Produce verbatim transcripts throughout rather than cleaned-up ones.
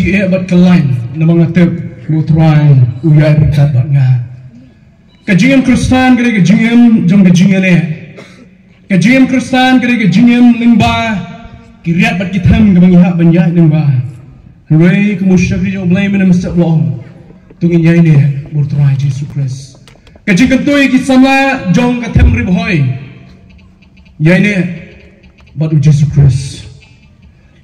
Ïa bad ka lain namar nga tip ba U Trai u ïai ryngkat bad nga. Ka jingim Khristan ka dei ka jingim jong ka jingïaleh. Ka jingim Khristan ka dei ka jingim lyngba ki riat bad ki them kaba ngi hap ban ïaid lyngba. Hynrei kum u shakri jong U Blei mynne mynstep long, to ngin ïaineh bad U Trai Jisu Khrist. Ka jingkyntu ïa ki samla jong ka Them Ri Bhoi, ïaineh bad U Jisu Khrist.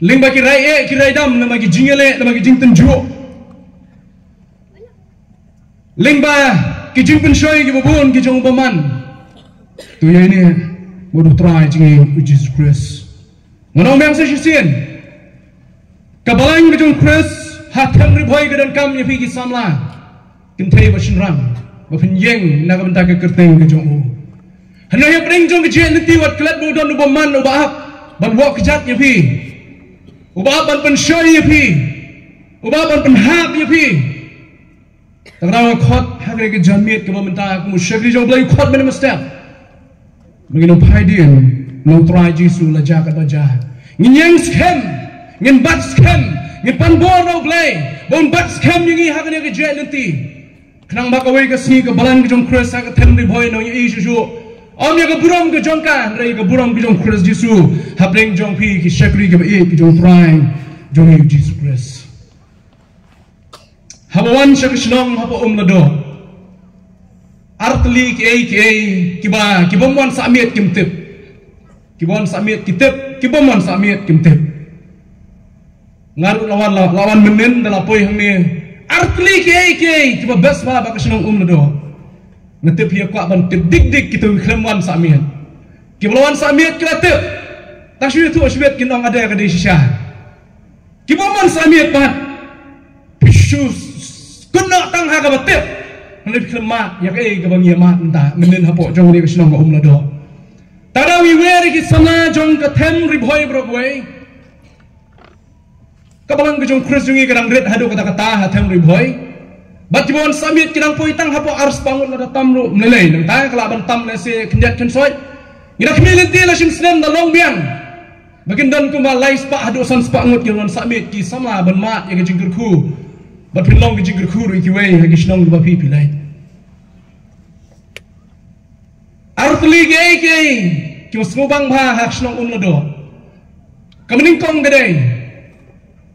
Lyngba ki rai eh ki rai dam, namar ki jingïaleh, namar ki jingtynjuh, lyngba ki jingpynshoi kiba bun ki jong u bymman, to ïaineh bad U Trai jong ngi U Jisu Khrist. Ngan ong biang sa shisien, ka balang ka jong U Khrist ha Them Ri Bhoi ka donkam ïa phi ki samla, kynthei bad shynrang, ba phin ïeng na ka bynta ka kyrteng ka jong u. Hynrei hapdeng jong ka jingïaid lynti wat klet ba u don u bymman uba ap ban wad kjat ïa phi, uba ap ban pynshoi ïa phi, uba ap ban pynhap ïa phi. Tang ba nga khot ha kane ka janmiet kaba mynta kum u shakri jong U Blei, khot mynne mynstep. Ngin ym phai dien, na U Trai Jisu la jia katba jia. Ngin ïeng skhem, ngin bat skhem, ngin pan bor na U Blei ba un bat skhem ïa ngi ha kane ka jingïaid lynti. Khnang ba kawei ka sngi ka balang ka jong U Khrist ha ka Them Ri Bhoi un ïohi shuh shuh, ym ïa ka burom ka jong ka, hynrei ïa ka burom ka jong U Khrist Jisu hapdeng jong phi ki shakri kiba ïeit ki jong U Trai jong ngi U Jisu Khrist. Haba wan sha ka shnong hapoh Umladoh, artylli kiei kiei kiba, ki bym wan sah miet kim tip. Ki wan sah miet ki tip, ki bym wan sah miet kim tip. Nga ruh la wan, la, la wan mynnin da la poi hangne. Artylli kiei kiei kiba best ba, ba ka shnong Umladoh, nga tip ïa kwah ban tip dik dik kito ki khlem wan sah miet. Kiba la wan sah miet ki la tip. Tang shu ïathuh shibit kin ong, ade ka dei shisha. Kiba wan sah miet pat, phi shu kynnoh tang ha kaba tip. Hynrei phi khlem mad ïa kaei kaba ngi ïa mad mynta mynnin hapoh jong kane ka shnong ka Umladoh. Tang da ngi wer ïa ki samla jong ka Them Ri Bhoi baroh kawei. Ka balang ka jong U Khrist jong ngi ka dang rit haduh katta katta ha Them Ri Bhoi. Bad kiba wan sah miet ki dang poi tang hapoh ar spah ngut lada tam ruh, ym lei lei, nangta ka lah ban tam lehse khyndiat khynsoit. Ngi da khmih lynti la shim snem da long biang ba kin don kumba lai spah haduh san spah ngut ki wan sah miet ki samla ban mad ïa ka jingkyrkhu. Bad phin long ka jingkyrkhu ruh ïa kiwei ha ki shnong kiba phi phi leit. Artylli kiei kiei kiba sngewbang bha ha ka shnong Umladoh. Kaba nyngkong ka dei,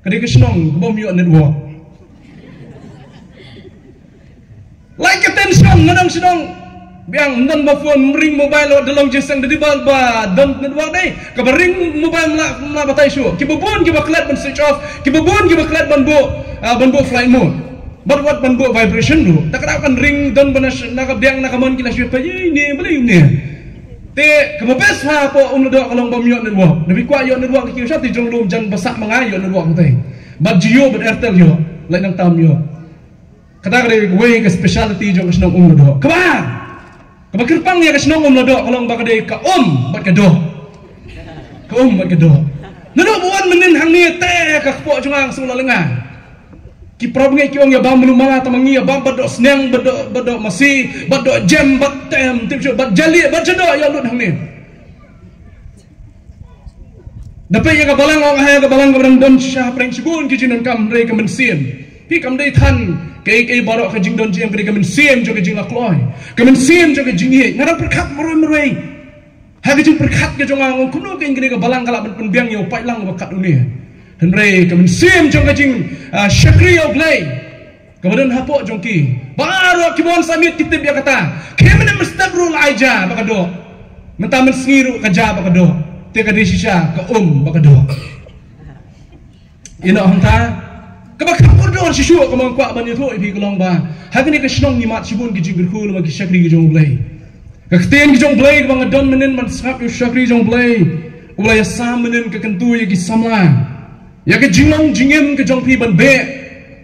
ka dei ka shnong kaba ym ïoh network. Like ka tension na nang shnong. Biang ym don ba phone, ring mobile, da long jingseng da dei ba, ba don network dei. Kaba ring mobile ym lah, ym lah batai shuh. Kiba bun kiba klet ban switch off, kiba bun kiba klet ban buh, ah, ban buh flight mode. Bad wat ban buh vibration ruh. Da ka dei kan ring don ba na sh-, na ka biang na ka mon ki la shu ïa peit, ïe ne, balei ne. Te kaba best ha hapoh Umladoh ka long ba ym ïoh network. Naba kwah ïoh network ki sha te jong lum jan ba sah ma nga ïoh network te. Bad Jio bad Airtel ïoh, lait nangta ym ïoh. Kata ka dei kawei ka speciality jong ka shnong Umladoh. Kaba, kaba kyrpang ïa ka shnong Umladoh ka long ba ka dei ka um bad ka doh. Ka um bad ka doh. Naduh ba wan mynnin hangne te ka kpoh jong nga ka shu la lynga. Ki para bangeit ki ong ïa bam mluh mala, tang ma ngi ïa bam bad doh sniang, bad doh, bad doh masi, bad doh jem, bad tem, tip shuh, bad jali, bad shadoh ïa lut hangne. Da peit ïa ka balang, ong ha ïa ka balang kaba dang don shisha hapdeng shibun ki jingdonkam, hynrei ka mynsiem. Phi, kam dei than kaei kaei baroh, ka jingdon jingem ka dei ka mynsiem jong ka jingla kloi. Ka mynsiem jong ka jingïeit. Nga dang pyrkhat marwei marwei. Ha ka jingpyrkhat ka jong nga, nga ong kumno kein kane ka balang ka lah ban pynbiang ïa u paidlang uba kat une. Hynrei ka mynsiem jong ka jing, ah, shakri ïa U Blei kaba don hapoh jong ki. Baroh kiba wan sah miet ki tip ïa kata. Ki mynne mynstep ruh la ai ja ba ka doh. Mynta mynsngi ruh ka ja ba ka doh. Te ka dei shisha ka um ba ka doh. Ïa, noh hangta kaba kham kordor shisha kaba nga kwah ban ïathuh ïa phi ka long ba ha kane ka shnong ngi mad shibun ki jingkyrkhu lem ki shakri ki jong U Blei. Ka ktien ki jong U Blei kaba nga don mynnin ban sngap ïa u shakri jong U Blei, U Blei ïa sam mynnin ka kyntu ïa ki samla, ïa ka jinglong jingim ka jong phi ban beh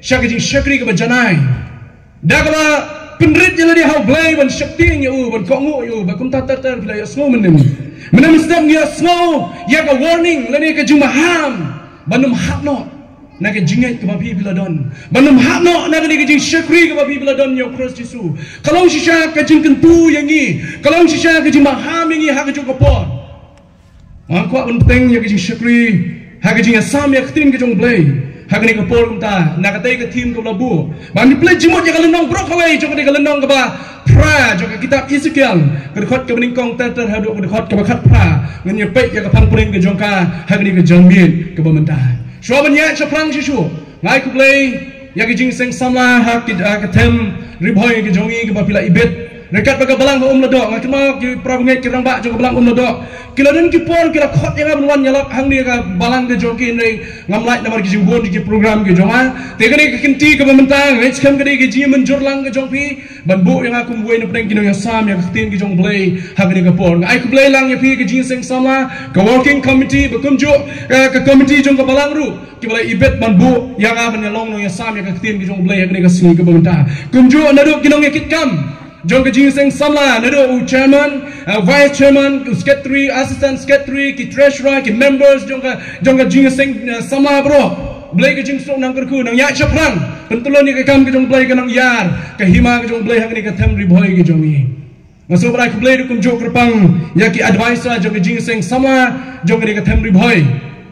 sha ka jingshakri kaba janai. Da kaba pynrit ïa lade ha U Blei ban sheptieng ïa u, ban kohnguh ïa u, ba kumta ter ter phi la ïohsngew mynnin. Mynnin mynstep ngi ïohsngew ïa ka warning lane ka jingmaham ban ym hap noh na ka jingngeit kaba phi phi la don, ban ym hap noh na kane ka jingshakri kaba phi phi la don ïa U Khrist Jisu. Ka long shisha ka jingkyntu ïa ngi, ka long shisha ka jingmaham ïa ngi ha kajuh ka por. Nga kwah ban bteng ïa ka jingshakri ha ka jingïasam ïa ka ktien ka jong U Blei. Ha kane ka por mynta, na katei ka theme kaba la buh, ba ngi pynleit jingmut ïa ka lynnong baroh kawei jong katei ka lynnong kaba phra jong ka kitab Ezekiel, ka dkhot kaba nyngkong ter ter haduh ka dkhot kaba khatphra. Ngin ïa peit ïa ka phang pdeng ka jong ka ha kane ka janmiet kaba mynta. Shuwa ban ïaid shaphrang shuh shuh, nga ai khublei ïa ka jingïaseng samla ha ki, ha ka them Ri Bhoi ka jong ngi kaba phi la ibit. Ryngkat bad ka balang ha Umladok, nga kynmaw ki para bangeit ki rangbah jong ka balang Umladok, ki la don ki por ki la khot ïa nga ban wan ïalap hangne ha ka balang ka jong ki, hynrei ngam lah namar ki jingbun ki program ki jong nga. Te kane ka kynti kaba mynta, nga ngeit skhem ka dei ka jingmynjur lang ka jong phi ban buh ïa nga kum uwei na pdeng ki nongïasam ïa ka ktien ka jong U Blei ha kane ka por. Nga ai khublei lang ïa phi ka jingïaseng samla, ka working committee, ba kumjuh ka, ka committee jong ka balang ruh, kiba la ibit ban buh ïa nga ban ïalong nongïasam ïa ka ktien ka jong U Blei ha kane ka sngi kaba mynta. Kumjuh naduh ki nongïakitkam jong ka jingïaseng samla, naduh u chairman, uh, vice chairman, u secretary, assistant secretary, ki treasurer, ki members jong ka, jong ka jingïaseng, uh, samla baroh. Blei ka jingsuk nang kyrkhu, nang ïaid shaphrang, pyntylun ïa ka kam ka jong U Blei, ka nang ïar ka hima ka jong U Blei ha kane ka them Ri Bhoi ka jong ngi. Nga sngewbha ban ai khublei ruh kumjuh kyrpang ïa ki advisor jong ka jingïaseng samla jong kane ka them Ri Bhoi.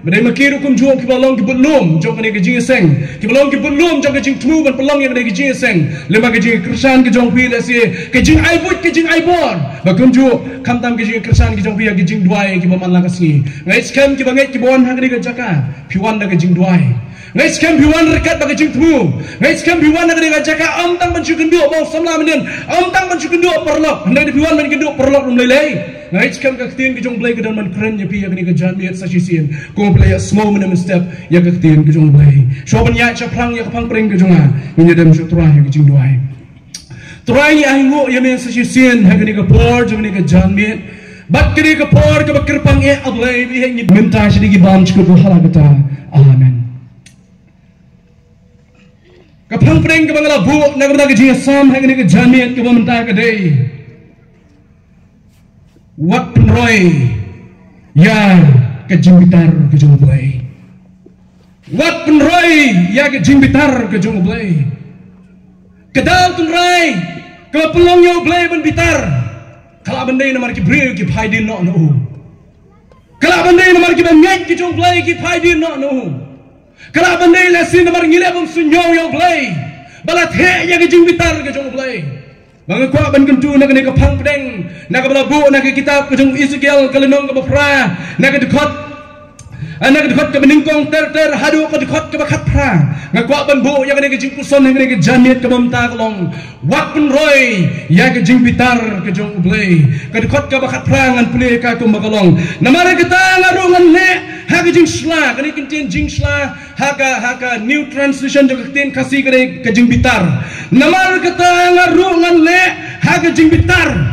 Ba dei ma ki ruh kumjuh kiba long ki budlum jong kane ka jingïaseng, kiba long ki budlum jong ka jingthmu ban pynlong ïa kane ka jingïaseng. Lem bad ka jingkyrshan ka jong phi, lehse ka jingai buit ka jingai bor, ba kumjuh khamtam ka jingkyrshan ka jong phi ïa ka jingduwai kiba man la ka sngi. Nga ngeit skhem kiba ngeit kiba wan ha kane ka jaka, phi wan da ka jingduwai. Nga ngeit skhem phi wan ryngkat bad ka jingthmu. Nga ngeit skhem phi wan ha kane ka jaka ym tang ban shu kynduh ba u samla mynnin, ym tang ban shu kynduh paralok. Hynrei phi wan ban kynduh paralok lem lei lei. Nga ngeit skhem ka ktien ka jong U Blei ka don ban kren ïa phi ha kane ka janmiet sa shisien. Kumba phi la ïa sngew mynne mynstep ïa ka ktien ka jong U Blei. Shuwa ban ïaid shaphrang ïa ka phang pdeng ka jong nga, ngin ïa dem sha U Trai ha ka jingduwai. Trai, ngi ainguh ïa me sa shisien ha kane ka por jong kane ka janmiet, bad kane ka por kaba kyrpang, eh A Blei, ba ïa ngi mynta sha kine ki bam sha kane ka hala kata. Amen. Ka phang pdeng kaba nga la buh na ka bynta ka jingïasam ha kane ka janmiet kaba mynta ka dei: Wat pynroi ïa ka jingbitar ka jong U Blei. Wat pynroi ïa ka jingbitar ka jong U Blei. Ka daw tynrai kaba pynlong ïa U Blei ban bitar, ka lah ban dei namar ki briew ki phai dien noh na u. Ka lah ban dei namar kiba ngeit ki jong U Blei ki phai dien noh na u. Ka lah ban dei lehse namar ngi leh bym sngew ïa U Blei, ba la theh ïa ka jingbitar ka jong U Blei. Ba nga kwah ban kyntu na kane ka phang pdeng, na kaba la buh na ka kitab ka jong u Ezekiel, ka lynnong kaba phra, na ka dkhot, ah, na ka dkhot kaba nyngkong ter ter haduh ka dkhot kaba khatphra. Nga kwah ban buh ïa kane ka jingpuson ha kane ka janmiet kaba mynta, ka long: Wat pynroi ïa ka jingbitar ka jong U Blei. Ka dkhot kaba khatphra ngan pule ka kumba ka long: Namar kata nga ruh ngan leh ha ka jingshla. Kane ka ktien jingshla ha ka, ha ka New Translation jong ka ktien Khasi ka dei ka jingbitar. Namar kata nga ruh ngan leh ha ka jingbitar.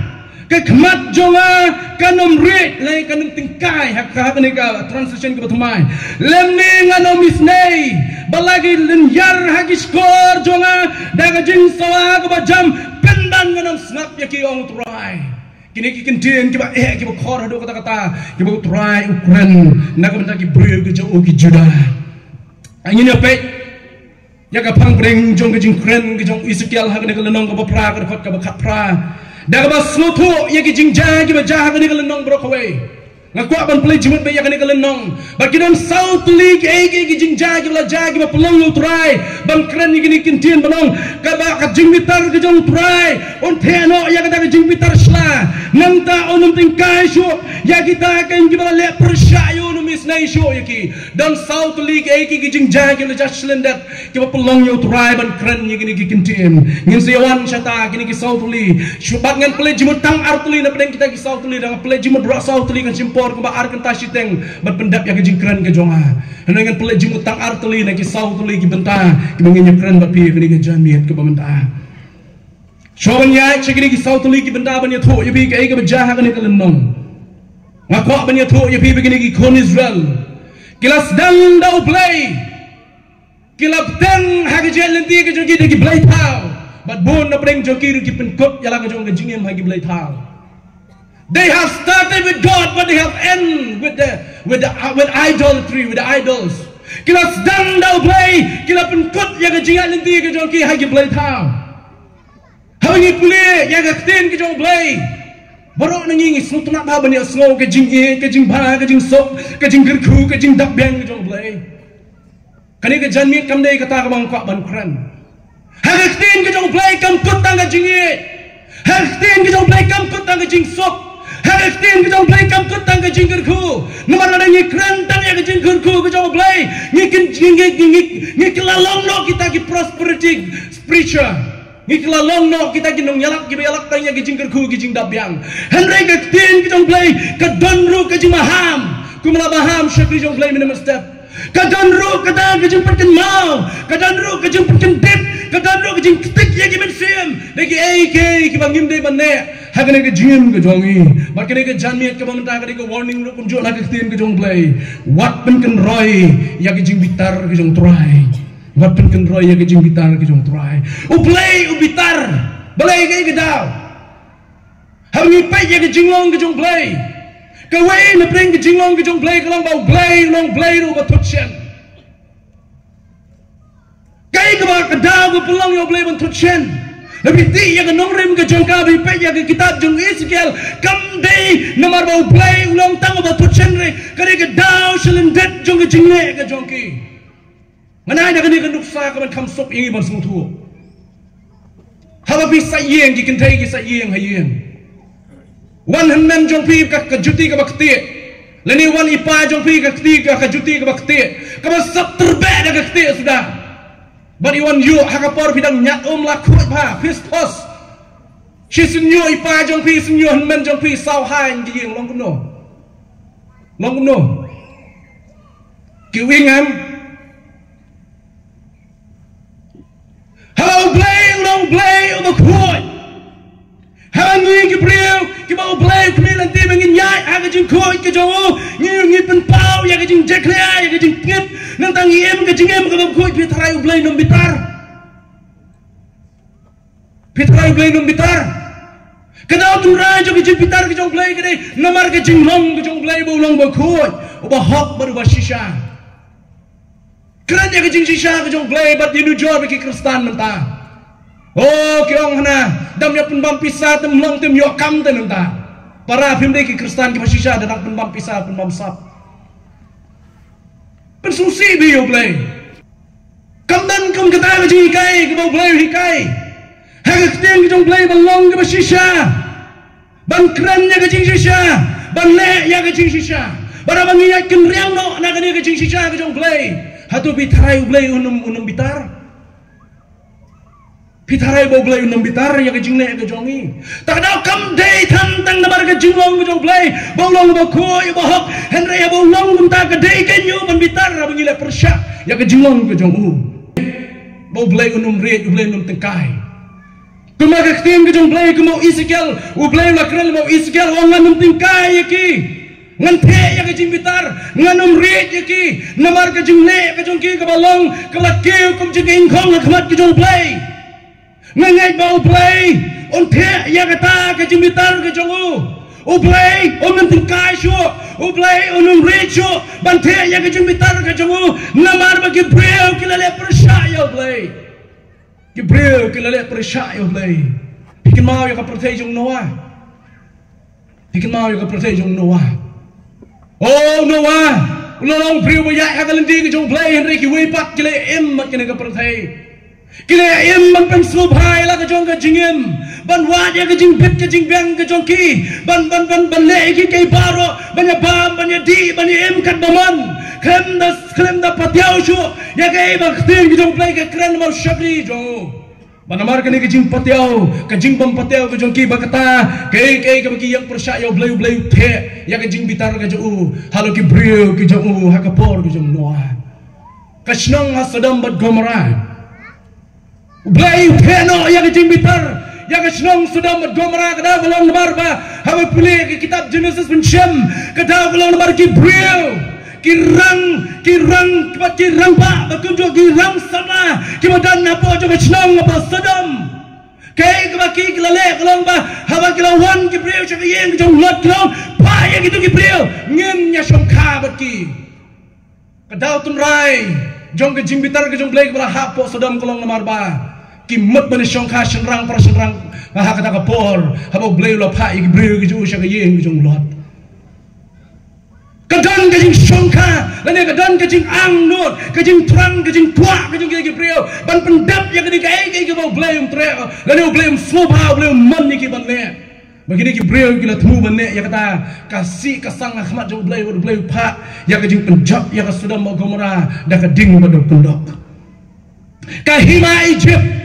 Ka khmat jong nga kan ym rieh, lane kan ym tyngkai, ha ka, ha kane ka translation kaba thymmai. Lymne ngan ym isynei, bad la ki lynñiar ha ki shkor jong nga da ka jingsawa kaba jam pynban ngan ym sngap ïa ki, ong U Trai. Kine ki ktien kiba eh, kiba khor haduh katta katta, kiba U Trai u kren na ka bynta ki briew ki jong u, ki Juda. Ngin ïa peit ïa ka phang pdeng jong ka jingkren ka jong u Ezekiel ha kane ka lynnong kaba phra, ka dkhot kaba khatphra, da kaba sngewthuh ïa ki jingjia kiba jia ha kane ka lynnong baroh kawei. Nga kwah ban pynleit jingmut beit ïa kane ka lynnong, ba ki don saw tylli kiei kiei ki jingjia kiba la jia kiba pynlong ïa U Trai ban kren ïa kine ki ktien, ban ong, kaba ka jingbitar ka jong U Trai un theh noh ïa kata ka jingbitar shla. Nangta un ym tyngkai shuh ïa kita kiba la leh pyrshah ïa u, un ym isynei shuh ïa ki. Don saw tylli kiei kiei ki jingjia kiba la jia shlyndet, kiba pynlong ïa U Trai ban kren ïa kine ki ktien. Ngin sa ïa wan shata kine ki saw tylli. Shu bad ngan pynleit jingmut tang ar tylli na pdeng kita ki saw tylli, da ngan pynleit jingmut baroh saw tylli kan shim por kumba ar kynta shiteng ban pyndep ïa ka jingkren ka jong nga. Hynrei ngan pynleit jingmut tang ar tylli na ki saw tylli ki bynta kiba ngin ïa kren bad phi ha kane ka janmiet kaba mynta. Shuwa ban ïaid sha kine ki saw tylli ki bynta ban ïathuh ïa phi kaei kaba jia ha kane ka lynnong, nga kwah ban ïathuh ïa phi ba kine ki khun Israel ki la sdang da U Blei, ki la bteng ha ka jingïaid lynti ka jong ki da ki blei thaw, bad bun na pdeng jong ki ruh ki pynkut ïa la ka jong ka jingim ha ki blei thaw. They have started with God, but they have end with the, with the, uh, with idolatry, with the idols. Ki la sdang da U Blei, ki la pynkut ïa ka jingïaid lynti ka jong ki ha ki blei thaw. Haba ngi pule ïa ka ktien ka jong U Blei, baroh na ngi ngi sngewtynnat bha ban ïa sngew ka jingïeit, ka jingbha, ka jingsuk, ka jingkyrkhu, ka jingdap biang ka jong U Blei. Kane ka janmiet kam dei kata kaba nga kwah ban kren. Ha ka ktien ka jong U Blei kam kut tang ka jingïeit. Ha ka ktien ka jong U Blei kam kut tang ka jingsuk. Ha ka ktien ka jong U Blei kam kut tang ka jingkyrkhu. Namar lada ngi kren tang ïa ka jingkyrkhu ka jong U Blei, ngi kin, ngi, ngi, ngi, ngi, ngi kylla long noh kita ki prosperity preacher. Ngi kylla long noh kita ki nongïalap kiba ïalap tang ïa ki jingkyrkhu ki jingdap biang. Hynrei ka ktien ka jong U Blei ka don ruh ka jingmaham. Kumba la maham shakri jong U Blei mynne mynstep. Ka don ruh kata ka jingpynkynmaw, ka don ruh ka jingpynkyndit, ka don ruh ka jingktik ïa ki mynsiem da kiei kiei kiba ngim dei ban neh ha kane ka jingim ka jong ngi. Bad kane ka janmiet kaba mynta ka dei ka warning ruh kumjuh na ka ktien ka jong U Blei. Wat pynkynroi ïa ka jingbitar ka jong U Trai. Wat pynkynroi ïa ka jingbitar ka jong U Trai. U Blei u bitar. Balei, kaei ka daw? Haba ngi peit ïa ka jinglong ka jong U Blei, kawei na pdeng ka jinglong ka jong U Blei ka long ba U Blei u long U Blei ruh uba thut shen. Kaei kaba ka daw ka pynlong ïa U Blei ban thut shen? Lada phi tih ïa ka nongrim ka jong ka, phi peit ïa ka kitab jong Esekiel, kam dei namar ba U Blei u long tang uba thut shen re, ka dei ka daw shalyndet jong ka jingleh ka jong ki. Ngan ai da kane ka nuksa kaban kham suk ïa ngi ban sngewthuh. Haba phi sait ïing, ki kynthei ki sait ïing ha ïing, wan hynmen jong phi ka, ka juti kaba ktieh, lane wan i pa jong phi ka kti, ka, ka juti kaba ktieh, kaba sap tyrbeh da ka ktieh suda. Bad i wan ïuh ha ka por phi dang ñiad um la khuid bha, phi sphos. Shi sien ïuh i pa jong phi, sien ïuh hynmen jong phi, saw haiñ ki ïing, long kumno? Long kumno? Ki ïing em? Haba U Blei u long U Blei uba khuid. Haba ngi ki briew kiba U Blei u khmih lynti ba ngin ïaid ha ka jingkhuid ka jong u, ngi, ngi pynpaw ïa ka jingjakhlia, ïa ka jingpyngit, nangta ngi im ka jingim kaba khuid, phi tharai U Blei un ym bitar? Phi tharai U Blei un ym bitar? Ka daw tynrai jong ka jingbitar ka jong U Blei ka dei namar ka jinglong ka jong U Blei ba u long uba khuid, uba hok bad uba shisha. Kren ïa ka jingshisha ka jong U Blei bad ïanujor bad ki Khristan mynta. Oh, ki ong hana, dam ïa pynbam pisa te ym long te ym ïoh kam te mynta. Para, phim dei ki Khristan kiba shisha, da dang pynbam pisa, pynbam sap. Pynsngewsih bha ïa U Blei. Kam don kum kata ka jinghikai kaba U Blei u hikai. Ha ka ktien ka jong U Blei ba long kaba shisha. Ban kren ïa ka jingshisha, ban leh ïa ka jingshisha. Bad haba ngi ïaid kynriang noh na kane ka jingshisha ka jong U Blei, hato phi tharai U Blei un ym, un ym bitar? Phi tharai ba U Blei un ym bitar ïa ka jingleh ka jong ngi? Ta ka daw kam dei tang tang namar ka jinglong ka jong U Blei ba u long uba khuid uba hok, hynrei haba u long kumta ka dei kein ïa u ban bitar haba ngi leh pyrshah ïa ka jinglong ka jong u. Ba U Blei un ym riej, U Blei un ym tyngkai. Kumba ka ktien ka jong U Blei, kumba u Esekiel, U Blei u la kren ba u Esekiel u ong, ngan ym tyngkai ïa ki. Ngan theh ïa ka jingbitar, ngan ym riej ïa ki. Namar ka jingleh ka jong ki kaba long kaba la kiew kum jingïngkhong ha khmat ka jong U Blei. Nga ngeit ba U Blei un theh ïa kata ka jingbitar ka jong u. U Blei un ym tyngkai shuh, U Blei un ym riej shuh ban theh ïa ka jingbitar ka jong u. Namar ba ki briew ki la leh pyrshah ïa U Blei. Ki briew ki la leh pyrshah ïa U Blei. Phi kynmaw ïa ka pyrthei jong u Noah. Phi kynmaw ïa ka pyrthei jong u Noah. Oh, Noah u la long briew ba ïaid ha ka lynti ka jong U Blei, hynrei kiwei pat ki la im bad kane ka pyrthei. Ki la im ban pynsngewbha ïa la ka jong ka jingim, ban wad ïa ka jingbit ka jingbiang ka jong ki, ban, ban, ban, ban leh ïa ki kaei baroh, ban ïa bam, ban ïa dih, ban ïa im katba mon. Khlem da, khlem da patiaw shuh ïa kaei ba ka ktien ka jong U Blei ka kren ba u shakri jong u. Ba namar kane ka jingpatiaw, ka jingbym patiaw ka jong ki, ba kata kaei kaei kaba ki ïeng pyrshah ïa U Blei, U Blei u theh ïa ka jingbitar ka jong u halor ki briew ki jong u ha ka por ka jong u Noah. Ka shnong ha Sodom bad Gomorrah, U Blei u theh noh ïa ka jingbitar ïa ka shnong Sodom bad Gomorrah. Ka daw ka long namar ba haba pule ïa ka kitab Genesis pynshim, ka daw ka long namar ki briew ki rang, ki rang, bad ki rangbah, bad kumjuh ki rang samla kiba don hapoh jong ka shnong hapoh Sodom. Kaei kaba ki, ki la leh ka long ba haba ki la wan ki briew sha ka ïing ka jong u Lot, ki la ong, phah ïa kito ki briew, ngin ïa shongkha bad ki. Ka daw tynrai jong ka jingbitar ka jong U Blei kaba la hap hapoh Sodom ka long namar ba ki mut ban ïa shongkha shynrang para shynrang ha kata ka por, haba U Blei u la phah ïa ki briew ki jong u sha ka ïing ka jong u Lot. Ka don ka jingshongkha, lane ka don ka jingangnud, ka jingthrang, ka jingkwah, ka jingkyrkhu briew ban pyndep ïa kane kaei kaei kaba U Blei um treh, lane U Blei um sngewbha, U Blei um mon ïa ki ban leh. Ba kine ki briew ki la thmu ban leh ïa kata, ka sih ka sang ha khmat jong U Blei, U Blei u phah ïa ka jingpynjot ïa ka Sodom bad Gomorrah da ka ding ba duk kyndok. Ka hima Egypt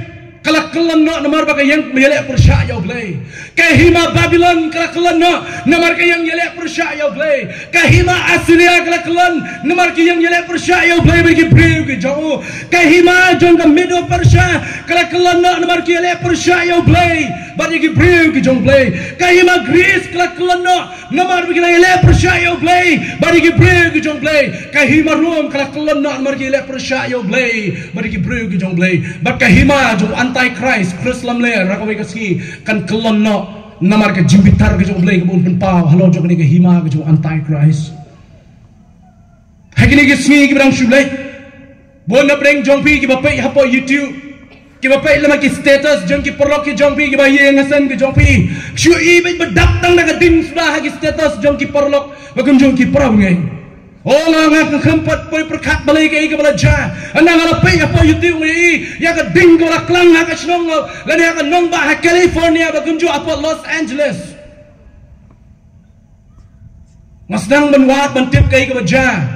ka la kyllon noh namar ba ka ïeng ïaleh pyrshah ïa U Blei. Ka hima Babylon ka la kyllon noh namar ka ïeng ïaleh pyrshah ïa U Blei. Ka hima Assyria ka la kyllon namar ka ïeng ïaleh pyrshah ïa U Blei bad ki briew ki jong u. Ka hima jong ka Medo Persia ka la kyllon noh namar ka ïaleh pyrshah ïa U Blei bad ki briew ki jong U Blei. Ka hima Greece ka la kyllon noh namar ba ki la ïaleh pyrshah ïa U Blei bad ki briew ki jong U Blei. Ka hima Rom ka la kyllon noh namar ki ïaleh pyrshah ïa U Blei bad ki briew ki jong U Blei. Bad ka hima jong Antichrist, Khrist lamler, ha kawei ka sngi kan kyllon noh namar ka jingbitar ka jong U Blei kaba un pynpaw halor jong kane ka hima ka jong Antichrist. Ha kine ki sngi kiba dang shu leit, bun na pdeng jong phi kiba peit hapoh YouTube, kiba peit lem ha ki status jong ki paralok ki jong phi, kiba ïeng ha seng ki jong phi, shu i beit ba dap tang da ka ding suda ha ki status jong ki paralok ba kumjuh ki para bangeit. O nga, nga khlem pat poi pyrkhat balei kaei kaba la jia. Hynda nga la peit hapoh YouTube nga i ïa ka ding kaba la klang ha ka shnong, lane ha ka nongbah ha California ba kumjuh hapoh Los Angeles. Nga sdang ban wad ban tip kaei kaba jia.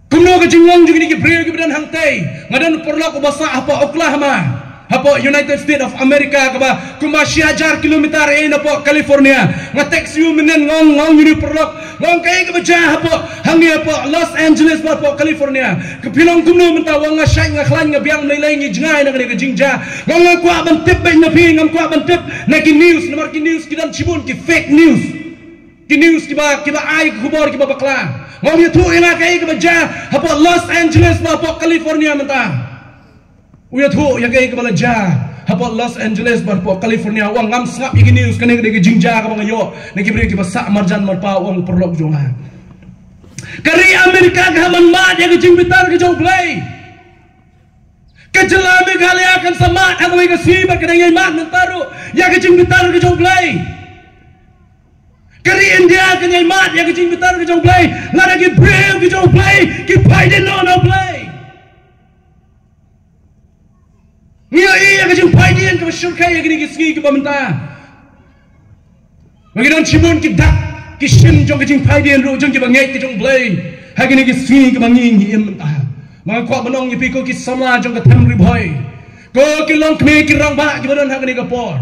Kumno ka jinglong jong kine ki briew kiba don hangtei. Nga don paralok uba sah hapoh Oklahoma, hapoh United States of America, kaba kumba shi hajar kilometer eh napoh California. Nga text ïa u mynnin, nga ong, nga ong ïa une u paralok, nga ong kaei kaba jia hapoh, hangne hapoh Los Angeles bad hapoh California. Ka phi long kumno mynta? U ong nga shait, nga khlaiñ, nga biang, nga lei lei, ngi jngai na kane ka jingjia. Nga ong nga kwah ban tip beit na phi, ngam kwah ban tip na ki news, namar ki news ki don shibun ki fake news. Ki news kiba, kiba ai ka khubor kiba bakla. Nga ong ïathuh ïa nga kaei kaba jia hapoh Los Angeles bad hapoh California mynta. U ïathuh ïa kaei kaba la jia hapoh Los Angeles bad hapoh California. U ong ngam sngap ïa ki news, kane ka dei ka jingjia kaba nga ïoh na ki briew kiba sah marjan marpa, u ong u paralok jong nga. Ka ri America ka hap ban mad ïa ka jingbitar ka jong U Blei. Ka jylla Meghalaya kan sa mad ha kawei ka sngi bad ka dang ïai mad mynta ruh ïa ka jingbitar ka jong U Blei. Ka ri India kan ïai mad ïa ka jingbitar ka jong U Blei. Lada ki briew ki jong U Blei ki phai dien noh na U Blei. Ngi ïohi ïa ka jingphai dien kaba shyrkhei ha kine ki sngi kiba mynta. Ba ngi don shibun ki dak ki shim jong ka jingphai dien ruh jong kiba ngeit ki jong U Blei ha kine ki sngi kiba ngi ngi im mynta. Ba nga kwah ban ong ïa phi ko ki samla jong ka Them Ri Bhoi, ko ki longkmie ki rangbah kiba don ha kane ka por,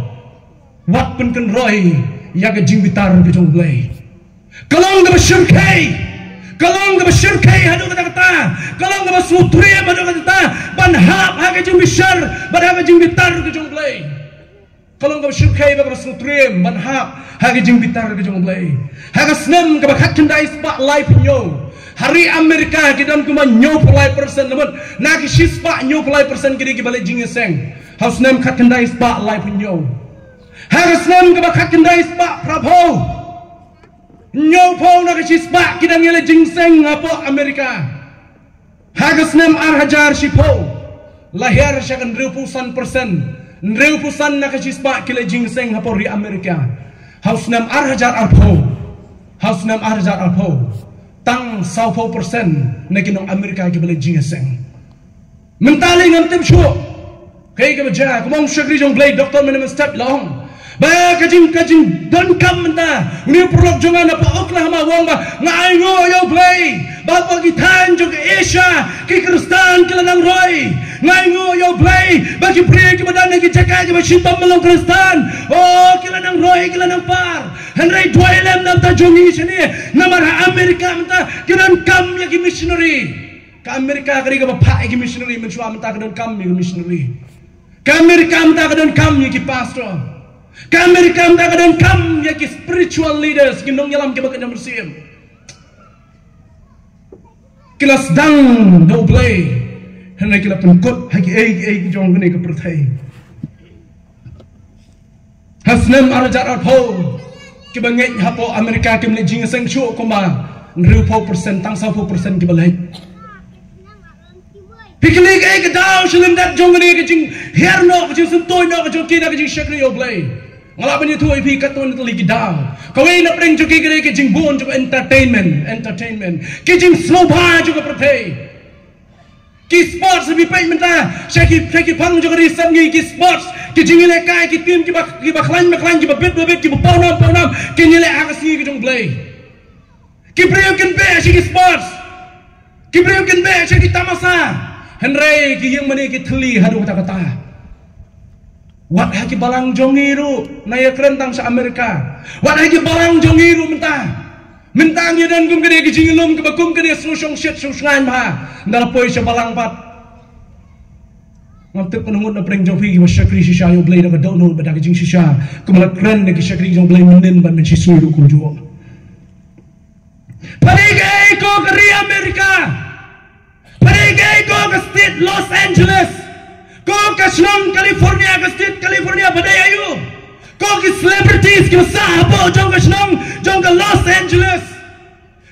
wat pynkynroi ïa ka jingbitar ka jong U Blei. Ka long kaba shyrkhei, ka long kaba shyrkhei haduh katta katta, ka long kaba sngewtriem haduh katta katta ban hap ha ka jingbishar bad ha ka jingbitar ka jong U Blei. Ka long kaba shyrkhei bad kaba sngewtriem ban hap ha ka jingbitar ka jong U Blei. Ha ka snem kaba khatkhyndai spah laiphew hynñiew, ha ri America ki don kumba hynñiewphew lai percent, namar na ki shispah hynñiewphew lai percent ki dei kiba leit jingïaseng. Ha u snem khatkhyndai spah laiphew hynñiew. Ha ka snem kaba khatkhyndai spah phraphew, hynñiewphew na ka shispah ki dang ïaleit jingïaseng hapoh America. Ha ka snem ar hajar shiphew, la hiar sha ka hynriewphew san percent. Hynriewphew san na ka shispah ki leit jingïaseng hapoh ri America. Ha u snem ar hajar arphew, ha u snem ar hajar arphew, tang sawphew percent na ki nong America kiba leit jingïaseng. Mynta lei ngam tip shuh kaei kaba jia. Kumba u shakri jong U Blei Doktor Menemon Step la ong ba ka jing, ka jingdonkam mynta. Une u paralok jong nga napoh Oklahoma u ong ba nga ainguh ïa U Blei ba hapoh ki thaiñ jong ka Asia ki Khristan ki la nang roi. Nga ainguh ïa U Blei ba ki briew kiba don ha ki jaka kiba shitom ban long Khristan, oh, ki la nang roi, ki la nang par. Hynrei duwai lem na bynta jong ngi shane, namar ha America mynta ki donkam ïa ki missionary. Ka America ka dei kaba phah ïa ki missionary, mynshuwa mynta ka donkam ïa ki missionary. Ka America mynta ka donkam ïa ki pastor. Ka America mynta ka donkam ïa ki spiritual leaders, ki nongïalam kiba kynja mynsiem. Ki la sdang da U Blei, hynrei ki la pynkut ha kiei kiei ki jong kane ka pyrthei. Ha snem ar hajar arphew, kiba ngeit hapoh America kim leit jingïaseng shuh kumba hynriewphew percent, tang sawphew percent kiba leit. Phi kylli kaei ka daw sha lyndet jong kane ka jinghiar noh, ka jingsyntuid noh ka jong ki na ka jingshakri ïa U Blei. Nga lah ban ïathuh ïa phi katto katne tylli ki daw. Kawei na pdeng jong ki ka dei ka jingbun jong ka entertainment, entertainment. Ki jingsngewbha jong ka pyrthei. Ki sports, phi peit mynta sha ki, sha ki phang jong ka ri samngi, ki sports, ki jingïalehkai, ki team kiba, kiba khlaiñ ba khlaiñ, kiba bit ba bit, kiba pawnam pawnam, ki ïaleh ha ka sngi ka jong U Blei. Ki briew kin beh sha ki sports. Ki briew kin beh sha ki tamasa. Hynrei ki ïeng mane ki thylli haduh katta katta. Wat ha ki balang jong ngi ruh, nga ïakren tang sha Amerika. Wat ha ki balang jong ngi ruh mynta. Mynta ngi don kum kane ka jingïalum kaba kum kane, sngewshongshit shongshngaiñ bha. Ynda la poi sha balang pat, ngam tip katno ngut na pdeng jong phi kiba shakri shisha ïa U Blei da ka dohnud bad da ka jingshisha, kumba la kren da ki shakri jong U Blei mynnin bad mynshisha ruh kumjuh. Phi dei kaei ko ka ri Amerika? Phi dei kaei ko ka state Los Angeles? Ko ka shnong California, ka state California, phi dei aïu? Ko ki celebrities kiba sah hapoh jong ka shnong jong ka Los Angeles?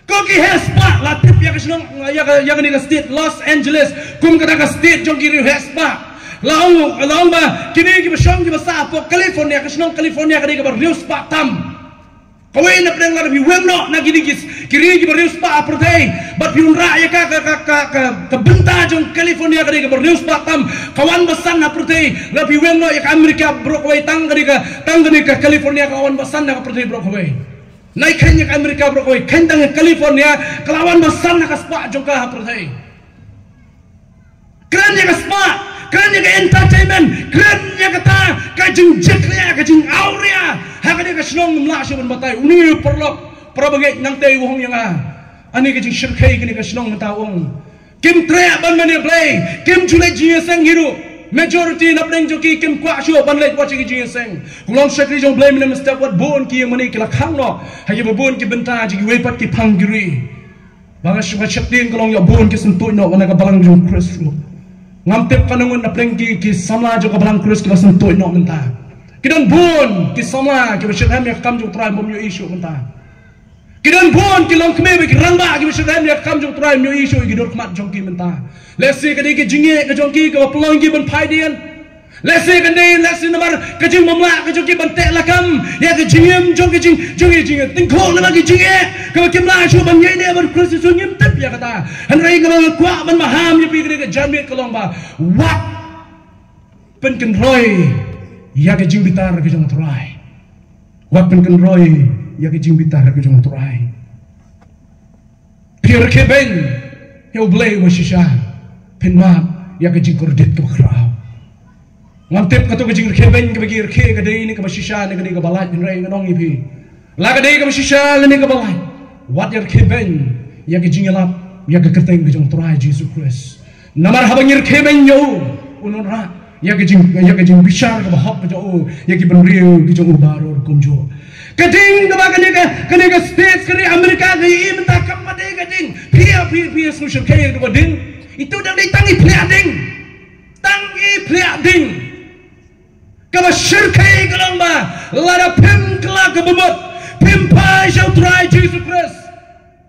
Ko ki heh spah? La tip ïa ka shnong, ïa ka, ïa kane ka state Los Angeles kum kata ka state jong ki riewheh spah. La ong, la ong ba kine kiba shong kiba sah hapoh California, ka shnong California ka dei kaba riewspah tam. Kawei na pdeng lada phi weng noh na kine ki, ki ri kiba riewspah ha pyrthei, bad phi wanrah ïa ka, ka, ka, ka, ka, ka bynta jong California ka dei kaba riewspah tam, ka wan ba san ha pyrthei. Lada phi weng noh ïa ka Amerika baroh kawei, tang ka dei ka, tang ka dei ka California ka wan ba san ha ka pyrthei baroh kawei. Nai khein ïa ka Amerika baroh kawei, khein tang ïa California ka la wan ba san ha ka spah jong ka ha pyrthei. Kren ïa ka spah, kren ïa ka entertainment, kren ïa kata ka jingjakhlia, ka jingawria ha kane ka shnong, ngam lah shuh ban batai. Une u paralok, para bangeit, nangta u ong ïa nga, ani ka jingshyrkhei kane ka shnong mynta, u ong. Kim treh ban mane Blei, kim ju leit jingïaseng hi ruh. Majority na pdeng jong ki kim kwah shuh ban leit wat sha ki jingïaseng. Ki longshakri jong Blei mynne mynstep wat bun ki ïa mane ki la khang noh ha kiba bun ki bynta jong kiwei pat ki phang ki ri. Ba nga shu, nga sheptieng ka long ïa bun ki syntuid noh na ka balang jong Khrist ruh. Ngam tip katno ngut na pdeng ki, ki samla jong ka balang Khrist kiba syntuid noh mynta. Ki don bun ki samla kiba shitrhem ïa ka kam jong U Trai, bym ïohi shuh mynta. Ki don bun ki longkmie bad ki rangbah kiba shitrhem ïa ka kam jong U Trai, bym ïohi shuh ïa ki dur khmat jong ki mynta. Lehse ka dei ka jingeh ka jong ki kaba pynlong ïa ki ban phai dien. Lehse ka dei, lehse namar ka jingbymlah ka jong ki ban teh lakam ïa ka jingim jong ka jing, jong ka jingtyngkhuh namar ka jingeh, kaba kim lah shuh ban ïaineh bad U Khrist Jisu, ngim tip ïa kata. Hynrei kaba nga kwah ban maham ïa phi kane ka janmiet ka long ba, wat pynkynroi ïa ka jingbitar ka jong U Trai. Wat pynkynroi ïa ka jingbitar ka jong U Trai. Phi rkhie beiñ ïa U Blei uba shisha, phin mad ïa ka jingkordit kaba khraw. Ngam tip kato ka jingrkhie beiñ kaba ki rkhie ka dei ne kaba shisha ne ka dei kaba lait, hynrei ngan ong ïa phi, la ka dei kaba shisha lane kaba lait, wat ïa rkhie beiñ ïa ka jingïalap ïa ka kyrteng ka jong U Trai Jisu Khrist. Namar haba ngi rkhie beiñ ïa u, un wanrah ïa ka jing, ïa ka jingbishar kaba hok ka jong u ïa ki bynriew ki jong u baroh kumjuh. Ka ding kaba kane ka, kane ka States, ka ri Amerika ka ïohi mynta kam pat dei ka ding. Phi, phi, phi sngewshyrkhei ïa ka ding. Itu dang dei tang i phliah ding. Tang i phliah ding. Kaba shyrkhei ka long ba lada phim kylla kaba mut, phim phai sha U Trai Jisu Khrist,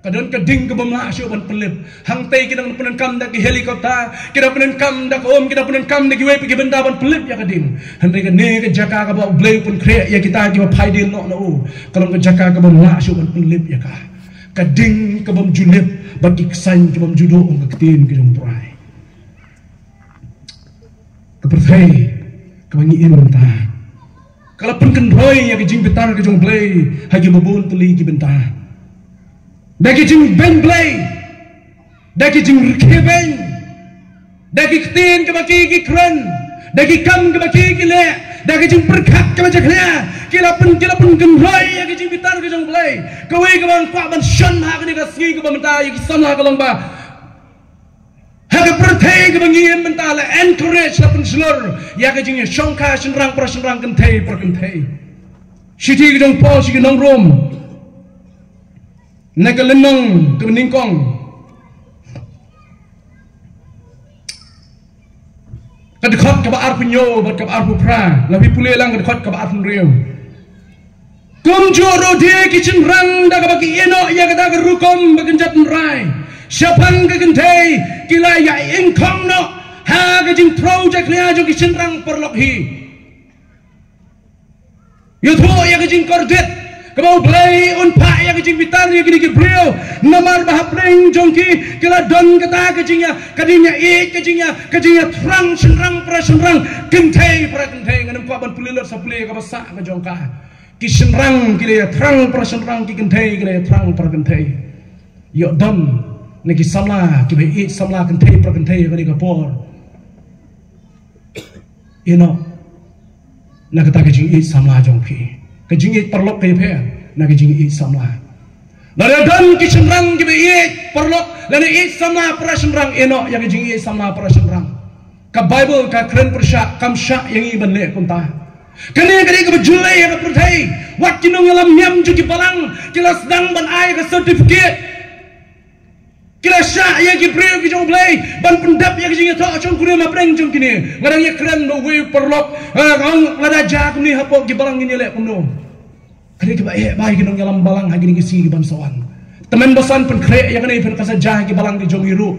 ka don ka ding kabym lah shuh ban pynlip. Hangtei ki dang pyndonkam da ki helicopter, ki dang pyndonkam da ka um, ki dang pyndonkam da kiwei pat ki bynta ban pynlip ïa ka ding. Hynrei kane ka jaka kaba U Blei u pynkhreh ïa kita kiba phai dien noh na u, ka long ka jaka kabym lah shuh ban pynlip ïa ka. Ka ding kabym ju lip bad ki ksain kibym ju duh, ong ka ktien ka jong U Trai. Ka pyrthei kaba ngi im mynta ka la pynkynroi ïa ka jingbitar ka jong U Blei ha kiba bun tylli ki bynta. Da ki jingbeiñ Blei, da ki jingrkhie beiñ, da ki ktien kaba ki, ki kren, da ki kam kaba ki, ki leh, da ki jingpyrkhat kaba jakhlia, ki la pyn, ki la pynkynroi ïa ka jingbitar ka jong U Blei. Kawei kaba nga kwah ban shon ha kane ka sngi kaba mynta ïa ki samla ka long ba ha ka pyrthei kaba ngi im mynta la encourage, la pynshlur ïa ka jingïashongkha shynrang para shynrang, kynthei para kynthei. Shithi ka jong u Paul sha ki nong Rom, na ka lynnong kaba nyngkong, ka dkhot kaba arphew hynñiew bad kaba arphew phra, la phi pule lang ka dkhot kaba arphew hynriew. Kumjuh ruh de ki shynrang, da kaba ki ïeh noh ïa kata ka rukom ba kynja tynrai shaphang ka kynthei, ki la ïa ingkhong noh ha ka jingthro jakhlia jong ki shynrang paralok hi. Ïathuh ïa ka jingkordit kaba U Blei un phah ïa ka jingbitar ïa kine ki briew. Namar ba hapdeng jong ki, ki la don kata ka jingïa, ka jingïaieit, ka jingïa, ka jingïathrang shynrang para shynrang, kynthei para kynthei. Ngan ym kwah ban pule lut sa pule ïa kaba sah ka jong ka. Ki shynrang ki la ïathrang para shynrang, ki kynthei ki la ïathrang para kynthei. Ïoh don na ki samla kiba ïeit samla kynthei para kynthei ïa kane ka por. Ïehnoh na kata ka jingïeit samla jong phi. Ka jingïeit paralok ka ïapher na ka jingïeit samla. Lada don ki shynrang kiba ïeit paralok lane ïeit samla para shynrang, ïehnoh ïa ka jingïeit samla para shynrang. Ka Baibl ka kren pyrshah, kam shah ïa ngi ban leh kumta. Kane ka dei kaba jyllei ha ka pyrthei. Wat ki nongïalam niam jong ki balang ki la sdang ban ai ka certificate. Ki la shah ïa ki briew ki jong U Blei ban pyndep ïa ki jingïathoh shongkurim hapdeng jong kine. Nga dang ïakren bad uwei u paralok, ah, nga ong lada jia kumne hapoh ki balang ngin ïaleh kumno. Ka dei kaba eh ba ïa ki nongïalam balang ha kine ki sngi ki ban sa wan. Tymmen basan pynkhreh ïa kane phin ka sa jia ha ki balang ki jong ngi ruh.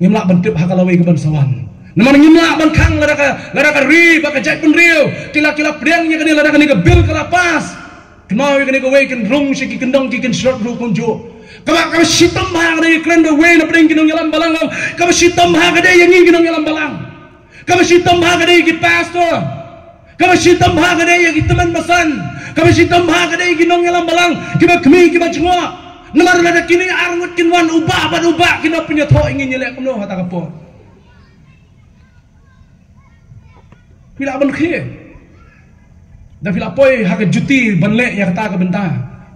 Ngim lah ban tip ha ka lawei ka ban sa wan. Namar ngim lah ban khang lada ka, lada ka ri bad ka jaitbynriew ki la, ki la pdiang ïa kane, lada kane ka bill ka la pass. Kynmaw ïa kane kawei, kin rung sha ki kyndong ki, kin shlot ruh kumjuh. Kaba, kaba shitom bha ka dei, kren da uwei na pdeng ki nongïalam balang, kaba shitom bha ka dei ïa ngi ki nongïalam balang. Kaba shitom bha ka dei ïa ki pastor. Kaba shitom bha ka dei ïa ki tymmen basan. Kaba shitom bha ka dei ïa ki nongïalam balang kiba khmih, kiba jngoh. Namar lada kine arngut kin wan, u bah bad u bah kin ïa pynïathoh ïa ngi, ngi leh kumno ha kata ka por. Phi lah ban khie. Da phi lah poi ha ka juti ban leh ïa kata ka bynta,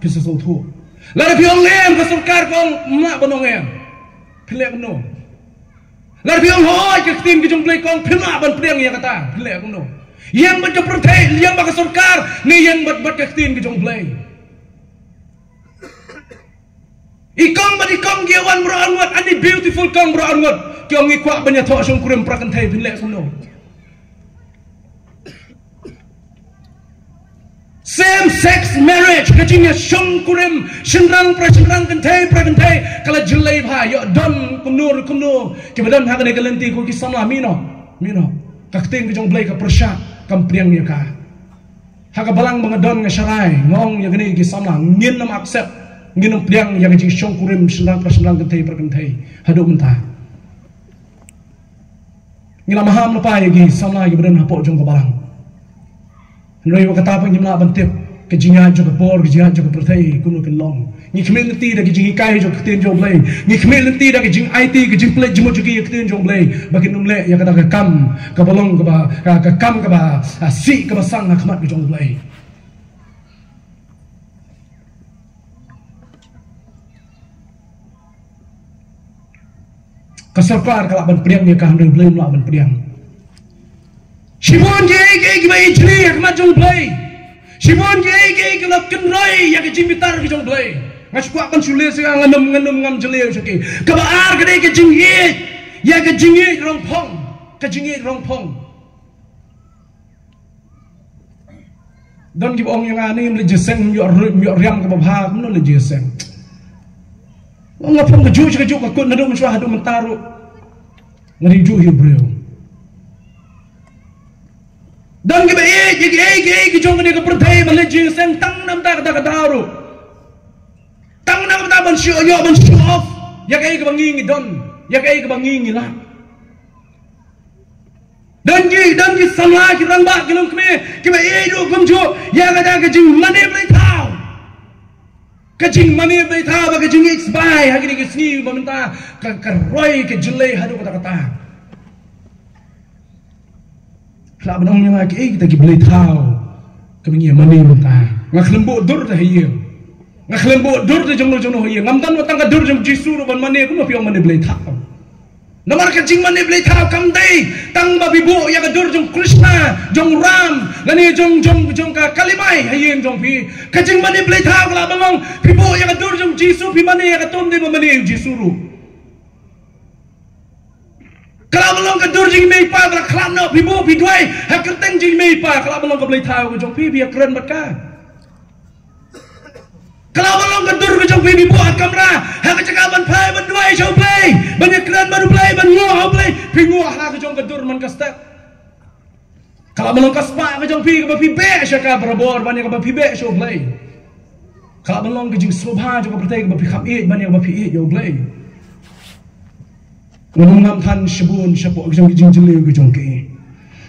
phin sa sngewthuh. Lada phi ong em, ka sorkar ka ong, ym lah ban ong em, phin leh kumno? Lada phi ong hooid, ka ktien ka jong U Blei ka ong, phin lah ban pdiang ïa kata, phin leh kumno? Ïeng bad ka pyrthei, ïeng bad ka sorkar, ne ïeng bad, bad ka ktien ka jong U Blei? I kong bad i kong ki ïa wan baroh arngut, ani beautiful kong baroh arngut. Ki ong ngi kwah ban ïathoh shongkurim para kynthei, phin leh kumno? Same sex marriage, ka jingïashongkurim shynrang para shynrang, kynthei para kynthei, ka la jyllei bha. Ïoh don kumno ruh kumno kiba don ha kane ka lynti, ko ki samla, mih noh, mih noh. Ka ktien ka jong U Blei ka pyrshah, kam pdiang ïa ka. Ha ka balang ba nga don, nga sharai, nga ong ïa kine ki samla, ngin ym accept, ngin ym pdiang ïa ka jingshongkurim shynrang para shynrang, kynthei para kynthei haduh mynta. Ngi la maham lypa ïa ki samla kiba don hapoh jong ka balang. Hynrei ba kata pat ngim lah ban tip ka jingïaid jong ka por, ka jingïaid jong ka pyrthei kumno kin long. Ngi khmih lynti da ki jinghikai jong ka ktien jong U Blei. Ngi khmih lynti da ki jingaiti, ki jingpynleit jingmut jong ki ïa ka ktien jong U Blei, ba kin ym leh ïa kata ka kam kaba long kaba, ka, ka kam kaba, ah, sih, kaba sang ha khmat ka jong U Blei. Ka sorkar ka lah ban pdiang ïa ka, hynrei U Blei um lah ban pdiang. Shibun kiei kiei kiba ïeit ha khmat jong U Blei. Shibun kiei kiei ki la kynroi ïa ka jingbitar ka jong U Blei. Nga shu kwah ban shu leh sha ka, ngan ym, ngan ym ngam jylliew sha ki. Kaba ar ka dei ka jingïeit, ïa ka jingïeit rongphong, ka jingïeit rongphong. Don kiba ong ïa nga, ni ym leit jingïaseng, ym ïoh ri-, ym ïoh riam kaba bha, kumno leit jingïaseng? Nga phong kajuh sha kajuh ka kut naduh mynshuwa haduh mynta ruh. Nga dei juh ïa u briew. Don kiba ïeit ïa kiei kiei ki jong kane ka pyrthei ban leit jingïaseng tang namar kata ka daw ruh. Tang namar kata ban show, ïoh ban show off ïa kaei kaba ngi ngi don, ïa kaei kaba ngi ngi lah. Don ki, don ki samla, ki rangbah, ki longkmie kiba ïeit ruh kumjuh ïa kata ka jingmane blei thaw. Ka jingmane blei thaw bad ka jingïeit sbai ha kine ki sngi ba mynta ka, ka roi, ka jyllei haduh katta katta. Lah ban ong ïa nga kiei kita ki blei thaw kiba ngi ïa mane mynta. Nga khlem buh dur te ha ïing. Nga khlem buh dur te jongno jongno ha ïing. Ngam don wat tang ka dur jong Jisu ruh ban mane, kumno phi ong mane blei thaw? Namar ka jingmane blei thaw kam dei tang ba phi buh ïa ka dur jong Krishna, jong Ram, lane jong, jong, jong ka Kali Mai ha ïing jong phi. Ka jingmane blei thaw ka lah ban long phi buh ïa ka dur jong Jisu, phi mane ïa ka, ym dei ba mane ïa u Jisu ruh. Ka lah ban long ka dur jong i mei i pa, ka lah khlad noh, phi buh phi duwai ha kyrteng jong i mei i pa, ka lah ban long ka blei thaw ka jong phi, phi ïakren bad ka. Ka lah ban long ka dur ka jong phi, phi buh ha kamra, ha ka jaka ban phai ban duwai sha U Blei, ban ïakren bad U Blei, ban nguh ha U Blei, phi nguh ha la ka jong ka dur man ka step. Ka lah ban long ka spah ka jong phi kaba phi beh sha ka barabor ban ïa kaba phi beh sha U Blei. Ka lah ban long ka jingsngewbha jong ka pyrthei kaba phi kham ïeit ban ïa kaba phi ïeit ïa U Blei. Ngam ngam than shibun shapoh ka jong ka jingjylliew ka jong ki.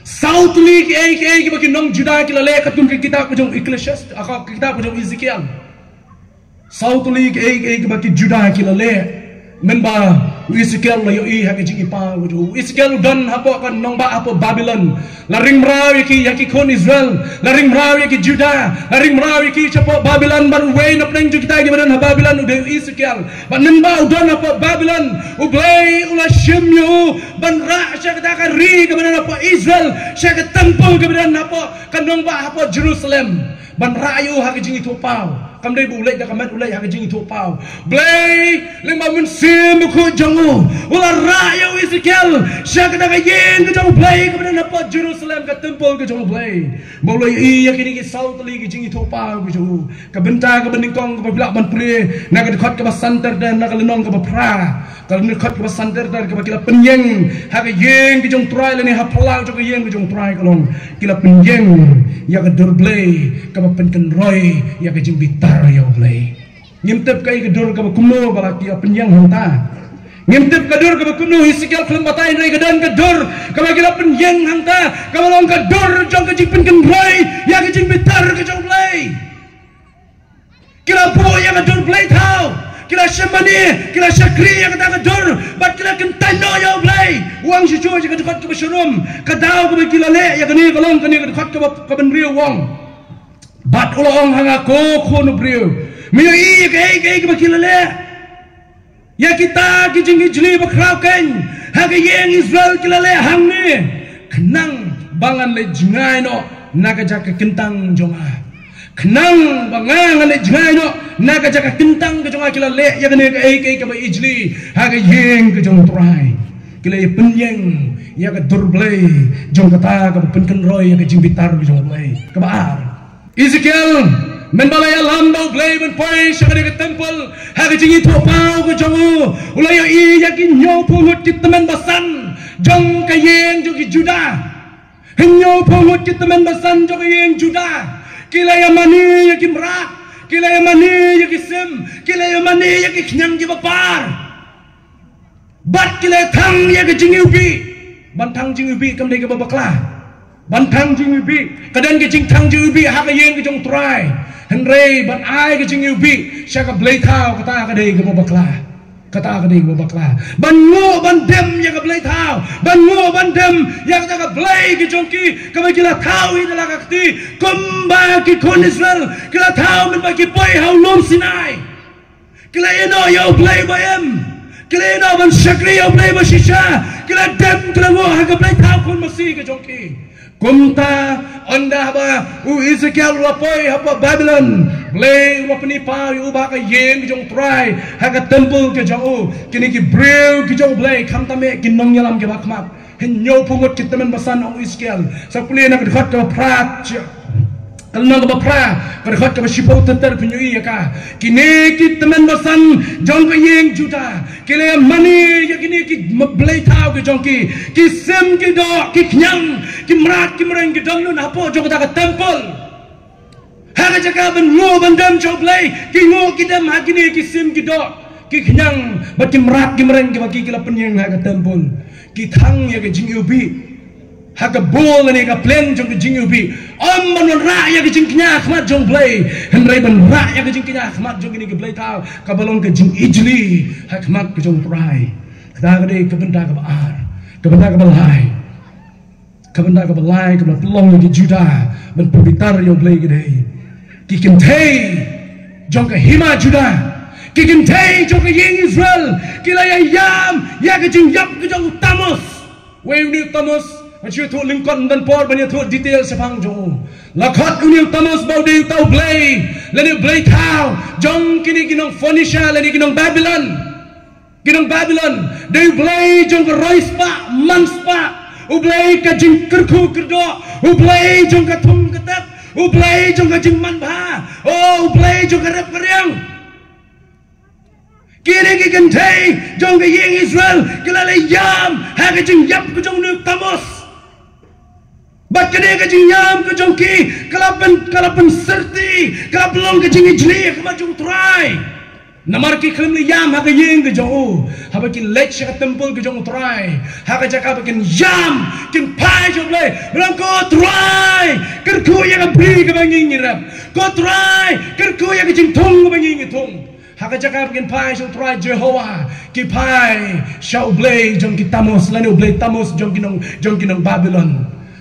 Saw tylli kiei kiei kiba ki nong Juda ki la leh katkum ka kitab ka jong Ecclesiastes, ah, ka kitab ka jong Ezekiel. Saw tylli kiei kiei kiba ki Juda ki la leh. Mynba u Ezekiel u la ïohi ha ka jingïohi paw ka jong u. U Ezekiel u don hapoh ka nongbah hapoh Babilon. La ring mraw ïa ki, ïa ki khun Israel. La ring mraw ïa ki Juda. La ring mraw ïa ki shapoh Babilon, bad uwei na pdeng jong kita kiba don ha Babilon u dei u Ezekiel. Bad mynba u don hapoh Babilon, U Blei u la shim ïa u ban rah sha kata ka ri kaba don hapoh Israel, sha ka temple kaba don hapoh ka nongbah hapoh Jerusalem. Ban rah ïa u ha ka jingïathuhpaw. Kam dei ba u leit da ka met, u leit ha ka jingïathuhpaw. Blei, lyngba u Mynsiem Bakhuid jong u, u la rah ïa u Ezekiel sha kata ka ïing ka jong U Blei kaba don hapoh Jerusalem, ka temple ka jong U Blei. Ba u la ïohi ïa kine ki saw tylli ki jingïathuhpaw ka jong u. Ka bynta kaba nyngkong kaba phi lah ban pule na ka dkhot kaba san ter ter, na ka lynnong kaba phra. Ka dkhot kaba san ter ter kaba ki la pynïeng ha ka ïing ka jong U Trai lane ha phyllaw jong ka ïing ka jong U Trai ka long, ki la pynïeng ïa ka dur Blei kaba pynkynroi ïa ka jingbitar ïa U Blei. Ngim tip kaei ka dur kaba kumno ba la ki la pynïeng hangta. Ngim tip ka dur kaba kumno, Ezekiel khlem batai, hynrei ka don ka dur kaba ki la pynïeng hangta, kaba long ka dur jong ka jingpynkynroi ïa ka jingbitar ka jong U Blei. Ki la buh ïa ka dur blei thaw. Ki la shim mane, ki la shakri ïa kata ka dur. Bad ki la kyntait noh ïa U Blei. U ong shuh shuh sha ka dkhot kaba sharum, ka daw kaba ki la leh ïa kane ka long kane ka dkhot kaba, kaba hynriew, u ong: Bad u la ong ha nga, ko khun u briew, me ïohi ïa kaei kaei kaba ki la leh ïa kita ki jingijli bakhraw keiñ ha ka ïing Israel, ki la leh hangne, khnang ba ngan leit jngai noh na ka jaka kyntang jong nga. Khnang ba nga ngan leit jngai noh na ka jaka kyntang ka jong nga, ki la leh ïa kane kaei kaei kaba ijli ha ka ïing ka jong U Trai. Ki la ïa pynïeng ïa ka dur blei jong kata kaba pynkynroi ïa ka jingbitar ka jong U Blei. Kaba ar, Ezekiel, mynba la ïalam da U Blei ban poi sha kane ka temple ha ka jingïathuhpaw ka jong u, u la ïohi ïa ki hynñiewphew ngut ki tymmen basan jong ka ïing jong ki Juda. Hynñiewphew ngut ki tymmen basan jong ka ïing Juda ki la ïa mane ïa ki mrad, ki la ïa mane ïa ki sim, ki la ïa mane ïa ki khñiang kiba par. Bad ki la thang ïa ka jingiwbih. Ban thang jingiwbih kam dei kaba bakla. Ban thang jingiwbih, ka don ka jingthang jingiwbih ha ka ïing ka jong U Trai. Hynrei ban ai ka jingiwbih sha ka blei thaw, kata ka dei kaba bakla. Kata ka dei kaba bakla. Ban nguh ban dem ïa ka blei thaw, ban nguh ban dem ïa kata ka blei ka jong ki, kaba ki la thaw ïa la ka kti, kumba ki khun Israel ki la thaw mynba ki poi ha u lum Sinai. Ki la ïeh noh ïa U Blei ba im. Ki la ïeh noh ban shakri ïa U Blei ba shisha. Ki la dem, ki la nguh ha ka blei thaw khun masi ka jong ki. Kumta, ynda ba u Ezekiel u la poi hapoh Babilon, Blei u la pyni paw ïa u ba ha ka ïing ka jong U Trai, ha ka temple ka jong u, kine ki briew ki jong U Blei, khamtam eh ki nongïalam kiba khmat. Hynñiewphew ngut ki tymmen basan, ong u Ezekiel. Sa pule na ka dkhot kaba phra, ka lynnong kaba phra, ka dkhot kaba shiphew ter ter, phin ïohi ïa ka. Kine ki tymmen basan jong ka ïing Juda ki la ïa mane ïa kine ki blei thaw ki jong ki, ki sim, ki doh, ki khñiang, ki mrad ki mreng, ki don lun hapoh jong kata ka temple. Ha ka jaka ban nguh ban dem sha U Blei, ki nguh ki dem ha kine ki sim, ki doh, ki khñiang bad ki mrad ki mreng kiba ki, ki la pynïeng ha ka temple. Ki thang ïa ka jingiwbih ha ka bul lane ka pliang jong ka jingiwbih. Ym ban wanrah ïa ka jingkñia ha khmat jong U Blei, hynrei ban rah ïa ka jingkñia ha khmat jong kine ki blei thaw, kaba long ka jingijli ha khmat ka jong U Trai. Kata ka dei ka bynta kaba ar. Ka bynta kaba lai, ka bynta kaba lai kaba la pynlong ïa ki Juda ban pynbitar ïa U Blei ka dei, ki kynthei jong ka hima Juda, ki kynthei jong ka ïing Israel, ki la ïa ïam ïa ka jingïap ka jong u Tammuz. Wei une u Tammuz, ngan shu ïathuh lyngkot, ym don por ban ïathuh detail shaphang jong u. La khot une u Tammuz ba u dei uta u blei, lane u blei thaw jong kine ki nong Phoenicia lane ki nong Babilon. Ki nong Babilon, dei u blei jong ka roi spah man spah, u blei ka jingkyrkhu kyrdoh, u blei jong ka thung ka tep, u blei jong ka jingmanbha, o, u blei jong ka rep ka riang. Kine ki kynthei jong ka ïing Israel ki la leit ïam ha ka jingïap ka jong une u Tammuz. Bad kane ka jingïam ka jong ki ka la pyn, ka la pynsyrti, ka la pynlong ka jingijli ha khmat jong u Trai. Namar ki khlem leit ïam ha ka ïing ka jong u. Haba ki leit sha ka temple ka jong u Trai, ha ka jaka ba kin ïam, kin phai sha u Blei, ba ong, ko Trai, kyrkhu ïa ka bri kaba ngi ngi rep. Ko Trai, kyrkhu ïa ka jingthung kaba ngi ngi thung. Ha ka jaka ba kin phai sha u Trai Jehobah, ki phai sha u blei jong ki Tammuz, lane u blei Tammuz jong ki nong, jong ki nong Babilon.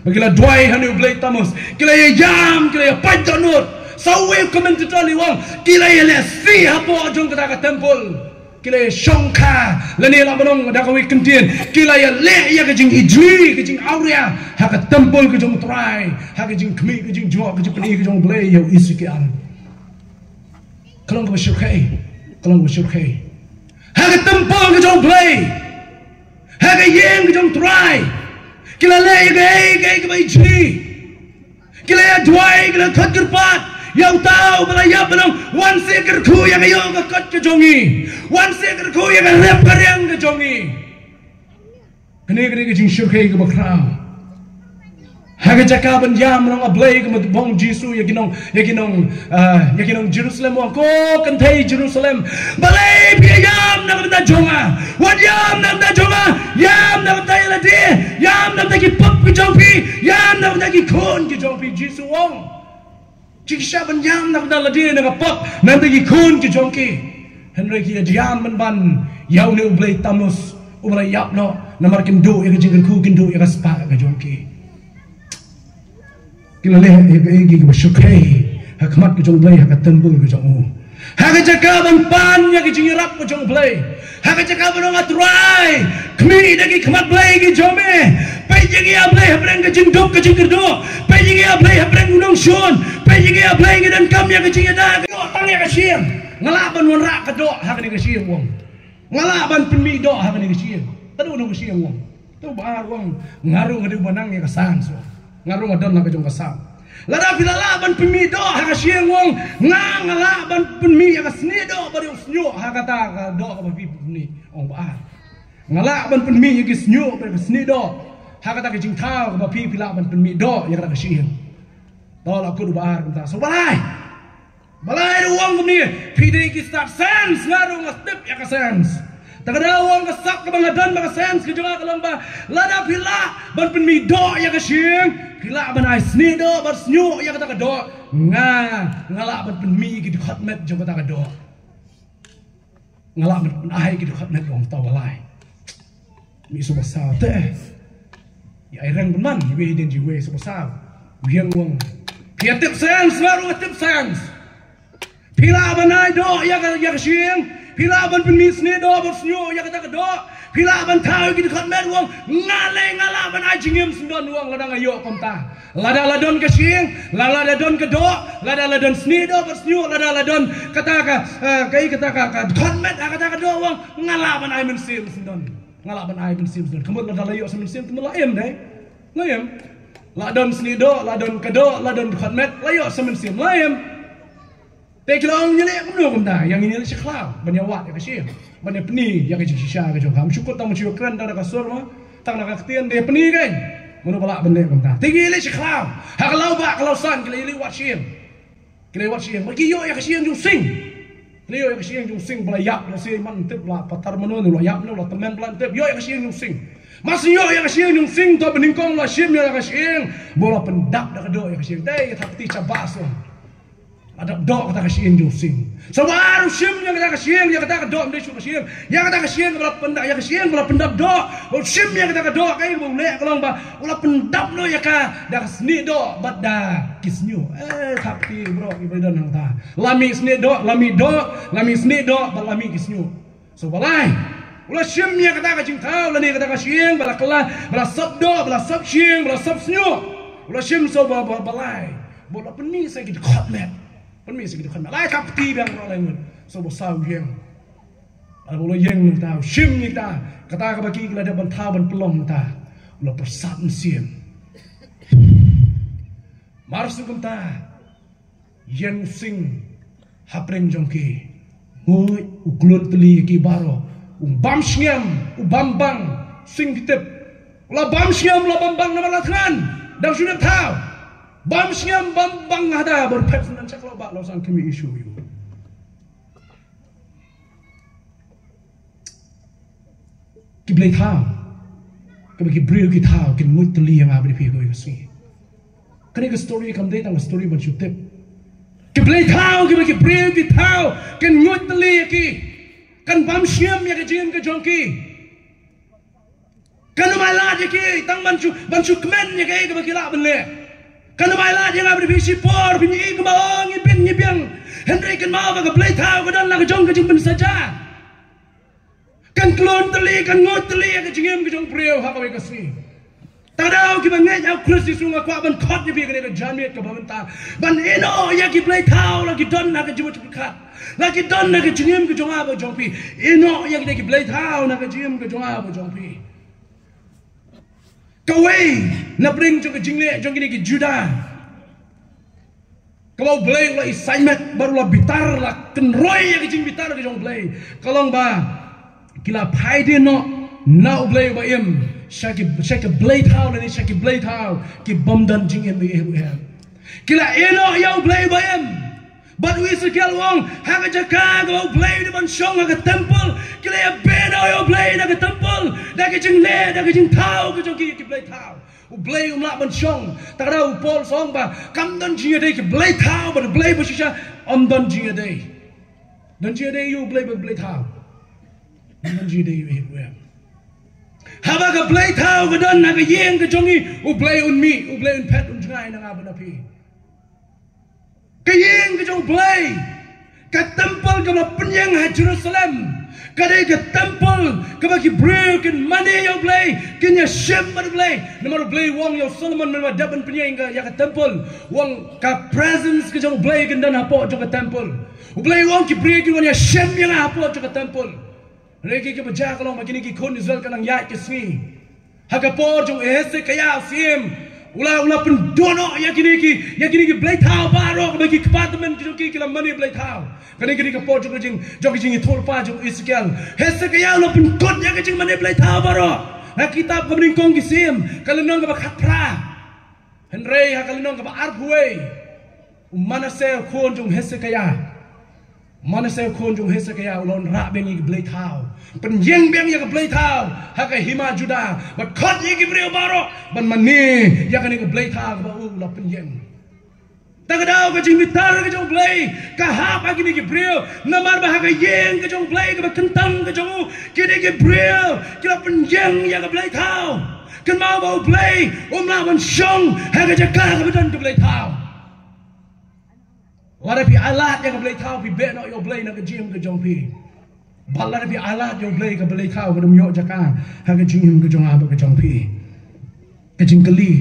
Ba ki la duwai ha une u blei Tammuz, ki la ïa ïam, ki la ïa pait dohnud. Sa uwei u commentator u ong, ki la ïa leh sih hapoh jong kata ka temple. Ki la ïa shongkha, lane lah ban ong da kawei ka kyntien, ki la ïa leh ïa ka jingijli, ka jingawria ha ka temple ka jong u Trai, ha ka jingkhmih, ka jingjngoh, ka jingpyni ka jong u Blei ïa u Esekiel. Ka long kaba shyrkhei, ka long kaba shyrkhei. Ha ka temple ka jong u Blei, ha ka ïing ka jong u Trai, ki la leh ïa kaei kaei kaba ijli. Ki la ïa duwai, ki la khot kyrpad ïa uta uba la ïap, ba ong, wan seh kyrkhu ïa ka ïoh ka kot ka jong ngi. Wan seh kyrkhu ïa ka rep ka riang ka jong ngi. Kane, kane ka jingshyrkhei kaba khraw. Ha ka jaka ban ïam, nong, A Blei, ka mut ba ong Jisu ïa ki nong, ïa ki nong, ah, ïa ki nong Jerusalem, u ong, ko kynthei Jerusalem, balei phi ïam na ka bynta jong nga? Wat ïam na ka bynta jong nga, ïam na ka bynta ïa lade, ïam na ka bynta ki pop ki jong phi, ïam na ka bynta ki khun ki jong phi, Jisu u ong. Ki shah ban ïam na ka bynta lade, na ka pop, na ka bynta ki khun ki jong ki. Hynrei ki ïa ïam ban ban ïa une u blei Tammuz uba la ïap noh, namar kin duh ïa ka jingkyrkhu, kin duh ïa ka spah ka jong ki. Ki la leh ïa kaei kaei kaba shyrkhei ha khmat ka jong u Blei, ha ka temple ka jong u. Ha ka jaka ban pan ïa ka jingïarap ka jong u Blei. Ha ka jaka ban ong, A Trai, khmih da ki khmat blei ki jong me. Peit ïa ngi, A Blei, hapdeng ka jingduk ka jingkyrduh. Peit ïa ngi, A Blei, hapdeng u nongshun. Peit ïa ngi, A Blei, ngi donkam ïa ka jingïada. Tang ïa ka shyieng. Nga lah ban wanrah ka doh ha kane ka shyieng, u ong. Nga lah ban pynmih doh ha kane ka shyieng. Ka doh, doh ka shyieng, u ong. Te u Ba-ar u ong, nga ruh nga dei uba nang ïa ka sans, u ong. Nga ruh nga don la ka jong ka sans. Lada phi la lah ban pynmih doh ha ka shyieng, u ong, nga, nga lah ban pynmih ïa ka snieh doh bad ïa u shñiuh ha kata ka doh kaba phi pynmih, u ong u Ba-ar. Nga lah ban pynmih ïa ki shñiuh bad ïa ka snieh doh ha kata ka jingthaw kaba phi, phi lah ban pynmih doh ïa kata ka shyieng. To la kut u Ba-ar kumta. So balei? Balei ruh u ong kumne? Phi dei ki stad sans, nga ruh nga tip ïa ka sans. Te ka dei u ong, ka sap kaba nga don bad ka sans ka jong nga ka long ba lada phi lah ban pynmih doh ïa ka shyieng, phi lah ban ai snieh doh bad shñiuh ïa kata ka doh. Nga, nga lah ban pynmih ki dkhot met jong kata ka doh. Nga lah ban pyn-ai ki dkhot met, u ong. To balei? Mih shuh ba saw te. Ïa, ai reng ban man, iwei i dien iwei, shuh ba saw. U ïeng, u ong, phi ïa tip sans, nga ruh nga tip sans. Phi lah ban ai doh ïa ka, ïa ka shyieng. Phi lah ban pynmih snieh doh bad shñiuh ïa kata ka doh. Phi lah ban thaw ïa ki dkhot met, u ong. Nga lei nga lah ban ai jingim syndon, u ong, lada nga ïoh kumta. Lada la don ka shyieng, la, lada don ka doh, lada la don snieh doh bad shñiuh, lada la don kata ka, eh, kaei kata ka, ka dkhot met ha kata ka doh, u ong, nga lah ban ai mynsiem syndon. Nga lah ban ai mynsiem syndon. Ka mut lada la ïoh sa mynsiem, ka mut la im, dei? La im. La don snieh doh, la don ka doh, la don dkhot met, la ïoh sa mynsiem, la im. Te ki la ong, ngi leh kumno kumta, ïa ngi, ngi leit sha khlaw ban ïa wad ïa ka shyieng, ban ïa pyni ïa ka jingshisha ka jong ka. Ym shu kut tang, ym shu kren tang da ka sur mo, tang da ka ktien, de pyni kein. Mano ba lah ban leh kumta? Te ki leit sha khlaw, ha ka law bah ka law san, ki la ïa leit wad shyieng. Ki la ïa wad shyieng, ba ki ïoh ïa ka shyieng jong u sing. Ki la ïoh ïa ka shyieng jong u sing ba la ïap, la shu man tip, la patar mano, la ïap mano, la tymmen, ba la tip, ïoh ïa ka shyieng jong u sing. Mar shu ïoh ïa ka shyieng jong u sing, to ba nyngkong la shim ïa ka shyieng, ba la pyndap da ka doh ïa ka shyieng. Te ïa ka thapti sha bas, ong. La dap doh kata ka shyieng jong u sing. Sa ba u shim ïa kata ka shyieng, ïa kata ka doh, ym dei shuh ka shyieng. Ïa kata ka shyieng ba la pyndap, ïa ka shyieng ba la pyndap doh. U shim ïa kata ka doh, kaei ba u leh ka long ba u la pyndap noh ïa ka da ka snieh doh bad da ki shñiuh. Eh, thapti bro, ki ba don hangta. La mih snieh doh, la mih doh, la mih snieh doh bad la mih ki shñiuh. So balei? U la shim ïa kata ka jingthaw lane kata ka shyieng, ba la kylla, ba la sop doh, ba la sop shyieng, ba la sop shñiuh. U la shim, so ba, ba, balei? Ba u la pynmih sa ki dkhot met. Pynmih sa ki dkhot met. Lai thapti biang, ba la ngut. So ba saw ïeng. Ba u la ïeng nangta, u shim ïa kata, kata kaba ki, ki la dep ban thaw ban pynlong nangta. U la pyrsad mynsiem. Mar shu kumta, ïeng u sing hapdeng jong ki. Mut u klun tylli ïa ki baroh. U bam shngiam, u bam bang, sing ki tip. U la bam shngiam, u la bam bang namar la thngan. Dang shu dep thaw. Bam sngem bam bang hada bor phet sngem chak lo ba lo sang kemi issue ïa u. Ki blei thaw. Kaba ki briew ki thaw kin nguid tylli ïa nga bad phi kawei ka sngi. Kane ka story kam dei tang ka story ban shu tip. Ki blei thaw kiba ki briew ki thaw kin nguid tylli ïa ki. Kan bam sngem ïa ka jingim ka jong ki. Kan ym ailad ïa ki tang ban shu ban shu kmen ïa kaei kaba ki lah ban leh. Kan ym ailad ïa nga bad phi shipor phi ngi kumba ong ngi bit ngi biang. Hynrei kynmaw ba ka blei thaw ka don la ka jong ka jingpynsaja. Kan klun tylli kan nguid tylli ïa ka jingim ka jong u briew ha kawei ka sngi. Tang daw kiba ngeit ha u Khrist Jisu nga kwah ban khot ïa phi kane ka janmiet kaba mynta ban ïehnoh ïa ki blei thaw la ki don ha ka jingmut pyrkhat la ki don ha ka jingim ka jong nga bad jong phi. Ïehnoh ïa kine ki blei thaw na ka jingim ka jong nga bad jong phi. Kawei na pdeng jong ka jingleh jong kine ki Juda. Kaba u Blei u la isainmet bad u la bitar la kynroi ïa ka jingbitar ka jong u Blei. Ka long ba ki la phai dien noh na u Blei uba im sha ki sha ki blei thaw lane sha ki blei thaw ki bym don jingim ïa u em. Ki la ïehnoh ïa u Blei uba im. Bad u Esekiel u ong ha ka jaka kaba u Blei u dei ban shong ha ka templ ki la ïa beh noh ïa u Blei na ka templ da ka jingleh da ka jingthaw ka jong ki ki blei thaw. U Blei um lah ban shong. Tang da u Paul u ong ba kam don jingïadei ki blei thaw bad u Blei ba shisha um don jingïadei. Don jingïadei ïa u Blei bad u blei thaw. Don jingïadei ïa u em. Haba ka blei thaw ka don ha ka ïing ka jong ngi u Blei un mih u Blei un phet un jngai na nga bad na phi. Ka ïing ka jong u Blei. Ka templ kaba pynïeng ha Jerusalem ka dei ka templ kaba ki briew kin mane ïa u Blei kin ïa shim bad u Blei. Namar u Blei u ong ïa u Solomon mynba dep ban pynïeng ïa ka templ u ong ka presence ka jong u Blei kan don hapoh jong ka templ. U Blei u ong ki briew kin wan ïa shim ïa nga hapoh jong ka templ. Hynrei kiba jia ka long ba kine ki khun Israel ka nang ïaid ka sngi. Ha ka por jong u Hesekiah u syiem u la u la pynduh noh ïa kine ki ïa kine ki blei thaw baroh kaba ki kpa tymmen ki jong ki ki la mane blei thaw. Kane kane ka por jong ka jing jong ka jingïathuhlypa jong u Esekiel. Hesekiah u la pynkut ïa ka jingmane blei thaw baroh. Ha kitab kaba nyngkong ki syiem ka lynnong kaba khatphra. Hynrei ha ka lynnong kaba arphew wei u Manasseh u khun jong u Hesekiah. Manasseh u khun jong u Hesekiah u la wanrah biang ïa ki blei thaw. Pynïeng biang ïa ka blei thaw ha ka hima Judah bad khot ïa ki briew baroh ban mane ïa kane ka blei thaw kaba u la pynïeng. Ta ka daw ka jingbitar ka jong u Blei ka hap ha kine ki briew namar ba ha ka ïing ka jong u Blei kaba kyntang ka jong u kine ki briew ki la pynïeng ïa ka blei thaw. Kynmaw ba u Blei um lah ban shong ha ka jaka kaba don ka blei thaw. Lada phi ailad ïa ka blei thaw phi beh noh ïa u Blei na ka jingim ka jong phi. Bad lada phi ailad ïa u Blei ka blei thaw ka dum ïoh jaka ha ka jingim ka jong nga bad ka jong phi. Ka jingkylli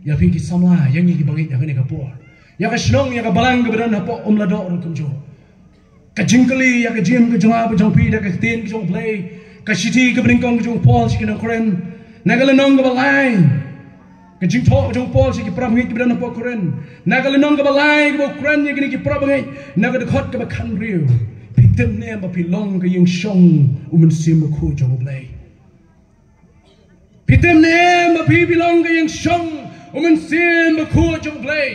ïa phi ki samla ïa ngi kiba ngeit ha kane ka por. Ïa ka shnong ïa ka balang kaba don hapoh Umladoh ruh kumjuh. Ka jingkylli ïa ka jingim ka jong nga bad jong phi da ka ktien ka jong u Blei. Ka shithi kaba nyngkong ka jong u Paul sha ki nong Korinth. Na ka lynnong kaba lai. Ka jingthoh ka jong u Paul sha ki para bangeit kiba don hapoh Korinth. Na ka lynnong kaba lai kaba u kren ïa kine ki para bangeit. Na ka dkhot kaba khathynriew. Phi tip ne em ba phi long ka ïing shong u Mynsiem Bakhuid jong u Blei. Phi tip ne em ba phi phi long ka ïing shong u Mynsiem Bakhuid jong u Blei.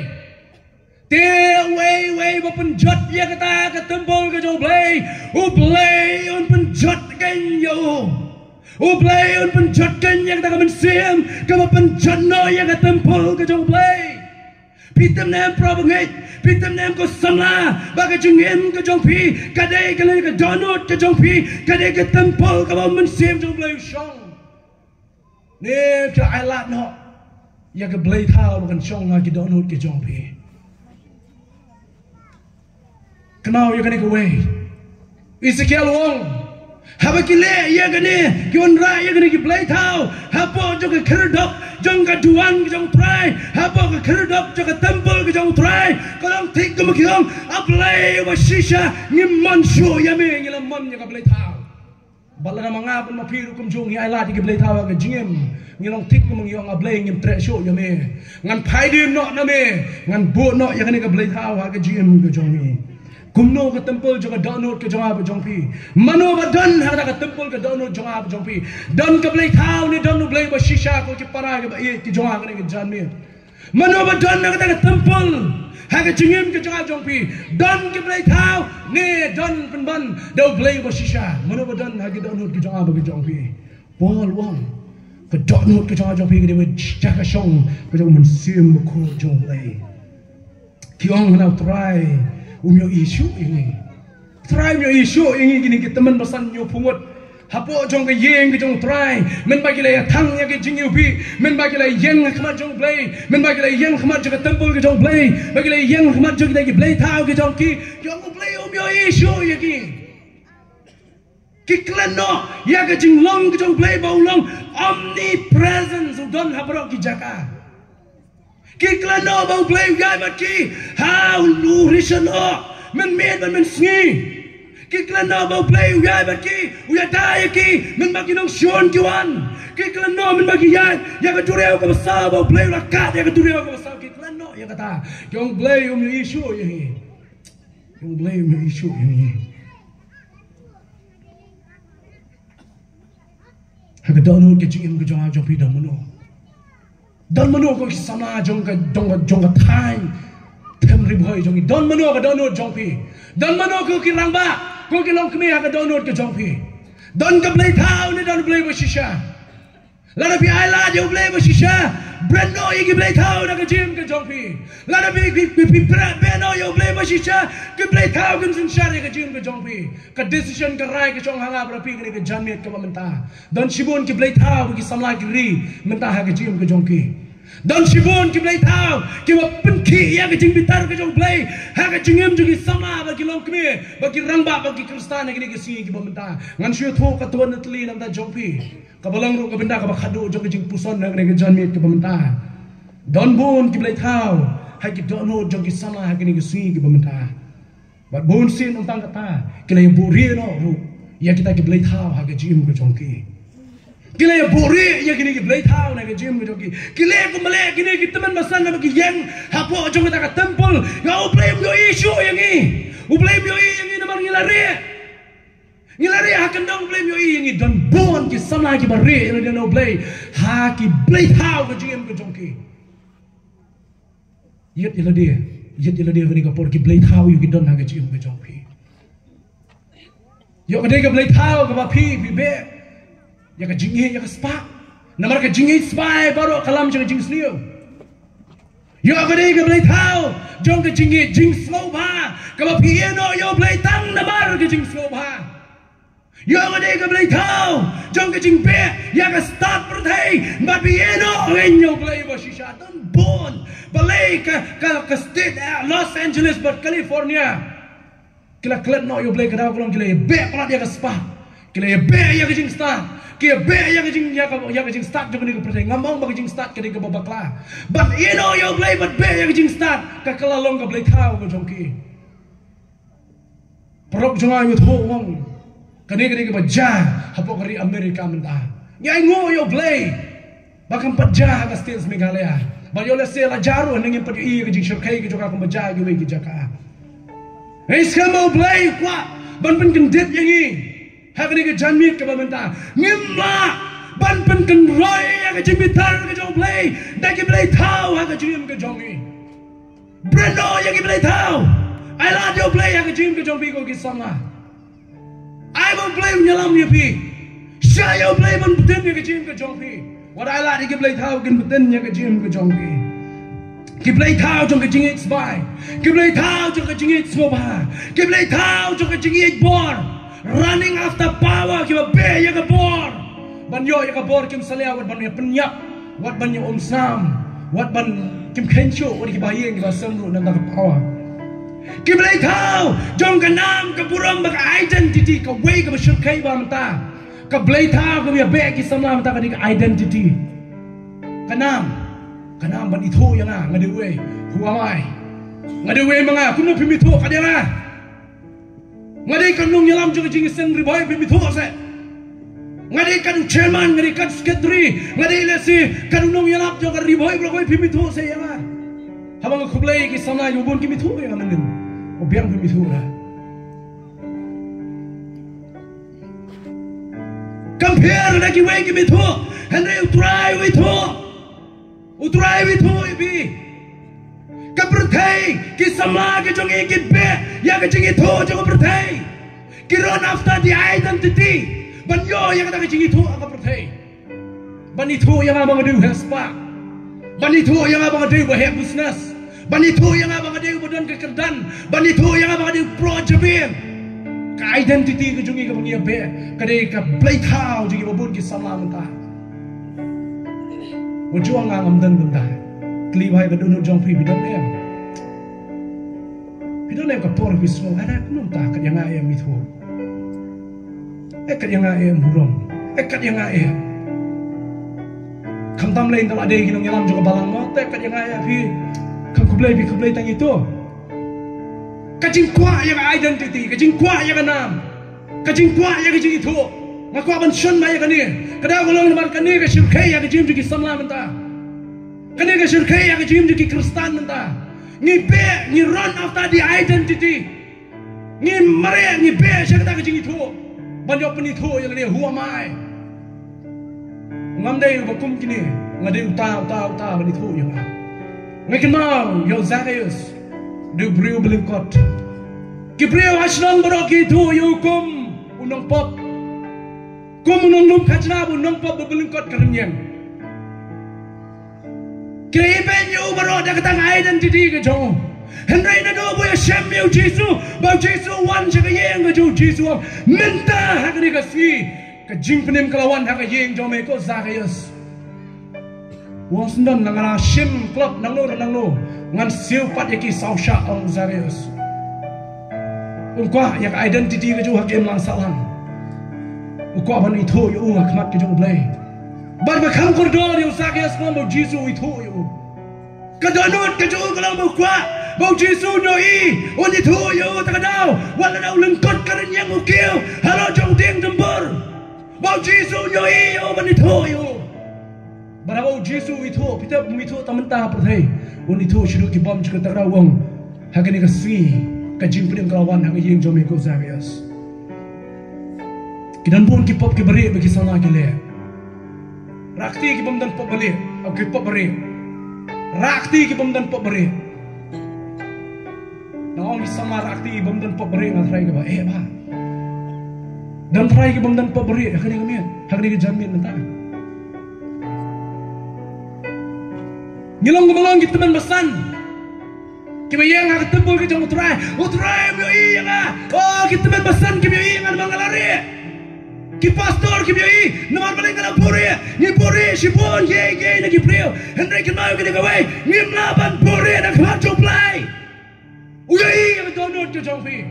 Te uwei uwei ba pynjot ïa kata ka templ ka jong u Blei, u Blei un pynjot keiñ ïa u. U Blei un pynjot keiñ ïa kata ka mynsiem kaba pynjot noh ïa ka templ ka jong u Blei. Phi tip ne em para bangeit, phi tip ne em ko samla ba ka jingim ka jong phi ka dei ka lei ka dohnud ka jong phi ka dei ka templ kaba u Mynsiem jong u Blei u shong. Ne phi la ailad noh ïa ka blei thaw ba kan shong ha ki dohnud ki jong phi. Kynmaw ïa kane kawei. Esekiel u ong haba ki leh ïa kane ki wanrah ïa kane ki blei thaw hapoh jong ka khyrdop jong ka duwan ka jong u Trai hapoh ka khyrdop jong ka templ ka jong u Trai. Ka long thik kumba ki ong A Blei uba shisha ngim mon shuh ïa me ngi la mon ïa ka blei thaw. Bad lada ma nga bad ma phi ruh kumjuh ngi ailad ïa ki blei thaw ha ka jingim ngi long thik kumba ngi ong A Blei ngim treh shuh ïa me. Ngan phai dien noh na me ngan buh noh ïa kane ka blei thaw ha ka jingim ka jong ngi. Kumno ka templ jong ka dohnud ka jong nga bad jong phi? Mano ba don ha kata ka templ ka dohnud jong nga bad jong phi? Don ka blei thaw ne don u Blei ba shisha ko ki para kiba ïeit ki jong nga kane ka janmiet? Mano ba don ha kata ka temple ha ka jingim ka jong nga jong phi? Don ki blei thaw ne don pynban da u Blei ba shisha? Mano ba don ha ki dohnud ka jong nga bad ka jong phi? Paul u ong, ka dohnud ka jong nga jong phi ka dei ba shisha ka shong ka jong u Mynsiem Bakhuid jong u Blei. Ki ong, hana u Trai um ïohi shuh ïa ngi. Trai um ïohi shuh ïa ngi kine ki tymmen basan ñiewphew ngut hapoh jong ka ïing ka jong u Trai. Mynba ki la ïa thang ïa ka jingïohi, mynba ki la ïeng ha khmat jong u Blei, mynba ki la ïeng ha khmat jong ka temple ka jong u Blei, ba ki la ïeng ha khmat jong kita ki blei thaw ka jong ki, ki ong u Blei um ïohi shuh ïa ki. Ki klet noh ïa ka jinglong ka jong u Blei ba u long omnipresence, u don ha baroh ki jaka. Ki klet noh ba u Blei u ïaid bad ki ha u rishon noh, mynmiet bad mynsngi. Ki klet noh ba u Blei u ïaid bad ki, u ïada ïa ki mynba ki nongshun ki wan. Ki klet noh mynba ki ïaid ïa ka duriaw kaba saw ba u Blei u la kat ïa ka duriaw kaba saw. Ki klet noh ïa kata. Ki ong u Blei um ïohi shuh ïa ngi. Ki ong u Blei um ïohi shuh ïa ngi. Ha ka dohnud ka jingim ka jong nga jong phi don mano? Don mano ko ki samla jong ka, jong ka, jong ka thaiñ Them Ri Bhoi jong ngi? Don mano ka dohnud jong phi? Don mano ko ki rangbah, ko ki longkmie ha ka dohnud ka jong phi? Don ka blei thaw ne don blei ba shisha? Lada phi ailad ïa u Blei ba shisha, bret noh ïa ki blei thaw na ka jingim ka jong phi. Lada phi, phi, phi, phi bret, bret noh ïa u Blei ba shisha, ki blei thaw kin synshar ïa ka jingim ka jong phi. Ka decision ka rai ka shong ha nga bad phi kane ka janmiet kaba mynta. Don shibun ki blei thaw ki samla ki ri mynta ha ka jingim ka jong ki. Don shibun ki blei thaw kiba pynkhih ïa ka jingbitar ka jong u Blei ha ka jingim jong ki samla bad ki longkmie bad ki rangbah bad ki Khristan ha kine ki sngi kiba mynta. Ngan shu ïathuh ka tuan na tylli na bynta jong phi. Kaba long ruh ka bynta kaba khadduh jong ka jingpuson ha kane ka janmiet kaba mynta. Don bun ki blei thaw ha ki dohnud jong ki samla ha kane ka sngi kaba mynta. Bad bun sien ym tang kata, ki la ïa buhrieh noh ruh ïa kita ki blei thaw ha ka jingim ka jong ki. Ki la ïa buhrieh ïa kine ki blei thaw na ka jingim ka jong ki. Ki leh kumba leh kine ki tymmen basan naba ki ïeng hapoh jong kata ka temple. Nga, u Blei um ïohi shuh ïa ngi. U Blei um ïohi ïa ngi namar ngi la rieh. Ngi la rieh ha kyndong, u Blei um ïohi ïa ngi. Don bun ki samla kiba rieh ïa lade na u Blei ha ki blei thaw ka jingim ka jong ki. Ïeit ïa lade, ïeit ïa lade ha kane ka por, ki blei thaw ïoh ki don ha ka jingim ka jong phi. Ïoh ka dei ka blei thaw kaba phi, phi beh ïa ka jingïeit ïa ka spah. Namar ka jingïeit spah baroh ka lam jong ka jingsniew. Ïoh ka dei ka blei thaw jong ka jingïeit jingsngewbha kaba phi ïehnoh ïa u Blei tang namar ka jingsngewbha. Ïoh ka dei ka blei thaw jong ka jingbeh ïa ka stad pyrthei, bad phi ïehnoh ïa u Blei ba shisha. Don bun balei ka, ka, ka state, eh, Los Angeles bad California ki la klet noh ïa u Blei, ka daw ka long ki la ïa beh palat ïa ka spah. Ki la ïa beh ïa ka jingstad. Ki ïa beh ïa ka jing, ïa ka, ïa ka jingstad jong kane ka pyrthei. Ngam ong ba ka jingstad ka dei kaba bakla. Bad ïehnoh ïa u Blei bad beh ïa ka jingstad, ka, ka la long ka blei thaw ka jong ki. Paralok jong nga, ïathuh u ong, kane ka dei kaba jia hapoh ka ri Amerika mynta. Ngi ainguh ïa u Blei ba kam pat jia ha ka state Meghalaya. Bad ïoh lehse la jia ruh, hynrei ngim pat ïohi ïa ka jingshyrkhei ka jong ka kumba jia ha kiwei ki jaka. Hynrei skhem ba u Blei u kwah ban pynkyndit ïa ngi ha kane ka janmiet kaba mynta. Ngim lah ban pynkynroi ïa ka jingbitar ka jong u Blei da ki blei thaw ha ka jingim ka jong ngi. Bret noh ïa ki blei thaw. Ai lad ïa u Blei ha ka jingim ka jong phi, ko ki samla. Ai ba u Blei un ïalam ïa phi. Shah ïa u Blei ban btin ïa ka jingim ka jong phi. Wat ai lad ïa ki blei thaw kin btin ïa ka jingim ka jong phi. Ki blei thaw jong ka jingïeit sbai. Ki blei thaw jong ka jingïeit sngewbha. Ki blei thaw jong ka jingïeit bor. Running after power, kiba beh ïa ka bor ban ïoh ïa ka bor, kim salia wat ban ïa pynïap, wat ban ïa umsnam, wat ban, kim kheiñ shuh wat kiba ïeng kiba sem ruh na ka power. Ki blei thaw jong ka nam, ka burom bad ka identity, kawei kaba shyrkhei ba mynta. Ka blei thaw kaba ïa beh ki samla mynta ka dei ka identity. Ka nam, ka nam ban ithuh ïa nga, nga dei uei, who am I? Nga dei uei ma nga, kumno phim ithuh ka dei nga? Nga dei ka nongïalam jong ka jingïaseng Ri Bhoi, phim ithuh se. Nga dei ka chairman, nga dei ka secretary, nga dei lehse ka nongïalap jong ka Ri Bhoi, bro, phim ithuh se ïa nga. Haba nga khublei ki samla, ïa u bun kim ithuh ïa nga mynnin. U biang phim ithuh ra. Compare da kiwei kim ithuh, hynrei u Trai u ithuh. U Trai u ithuh ïa phi. Ka pyrthei, ki samla ki jong ngi ki beh ïa ka jingithuh jong ka pyrthei. Ki run after the identity. Ban ïoh ïa kata ka jingithuh ha ka pyrthei. Ban ithuh ïa nga ba nga dei u heh spah. Ban ithuh ïa nga ba nga dei uba heh business. Ban ithuh ïa nga ba nga dei uba don ka kyrdan. Ban ithuh ïa nga ba nga dei u pro Jabin. Ka identity ka jong ngi kaba ngi ïa beh ka dei ka blei thaw jong ngi ba bun ki samla mynta. Wat ju ong nga ngam don kumta. Kylli bha ïa ka dohnud jong phi, phi don em? Phi don em ka por phi sngew, "Are kumno mynta, kat ïa nga em ithuh? Eh, kat ïa nga em burom? Eh, kat ïa nga em?" Khamtam lei ynda la dei ki nongïalam jong ka balang mo, te kat ïa nga em phi. Kham khublei phi khublei tang ito. Ka jingkwah ïa ka identity, ka jingkwah ïa ka nam, ka jingkwah ïa ka jingithuh. Nga kwah ban shon ma ïa kane. Ka daw ka long namar kane ka shyrkhei ïa ka jingim jong ki samla mynta. Kane ka shyrkhei ïa ka jingim jong ki Khristan mynta. Ngi beh, ngi run after the identity. Ngi mareh, ngi beh sha kata ka jingithuh. Ban ïoh pynithuh ïa lade, who am I? Ngam dei uba kum kine, nga dei uta, uta, uta, ban ithuh ïa nga. Nga kynmaw ïa u Zacchaeus, dei u briew ba lyngkot. Ki briew ha shnong baroh ki ithuh ïa u kum u nongpop. Kum u nonglum khajna, u nongpop ba lyngkot ka rynïeng. Ki la ibeiñ ïa u baroh da kata ka identity ka jong u. Hynrei naduh ba u ïashem ïa u Jisu, ba u Jisu u wan sha ka ïing ka jong u, Jisu u ong, mynta ha kane ka sngi ka jingpynim ka la wan ha ka ïing jong me ko Zacchaeus. U ong, sngewdon, lada nga la shim klop nangno re nangno, ngan siew pat ïa ki saw shah, ong u Zacchaeus. U kwah ïa ka identity ka jong u ha ka imlang sahlang. U kwah ban ithuh ïa u ha khmat ka jong U Blei. Bad ba kham kordor ïa u Zacchaeus, kumba u Jisu u ithuh ïa u. Ka dohnud ka jong u ka long ba u kwah ba u Jisu un ïohi, un ithuh ïa u. Ta ka daw, wat la u lyngkot ka rynïeng, u kiew halor jong u dieng dumbur, ba u Jisu un ïohi ïa u, ban ithuh ïa u. Bad haba u Jisu u ithuh, phi tip um ithuh tang mynta ha pyrthei, un ithuh shaduh ki bymjukut. Ta ka daw u ong, ha kane ka sngi ka jingpynim ka la wan ha ka ïing jong me ko Zacchaeus. Ki don bun ki pop ki barieh ba ki samla ki leh. Rah kti ki bym don pop barieh, oh, ki pop barieh. Rah kti ki bym don pop barieh. Nga ong ki samla rah kti ki bym don pop barieh, nga tharai kaba eh bha. Don tharai ki bym don pop barieh ha kane ka miet, ha kane ka janmiet mynta. Ngi long kumba long ki tymmen basan kiba ïeng ha ka templ ka jong U Trai. U Trai um ïohi ïa nga. Oh, ki tymmen basan kiba ïohi ïa nga namar nga la rieh. Ki pastor kiba ïohi namar balei nga la buhrieh. Ngi buhrieh shibun, ïei ïei na ki briew. Hynrei kynmaw ïa kane kawei, ngim lah ban buhrieh na khmat jong U Blei. U ïohi ïa ka dohnud ka jong phi.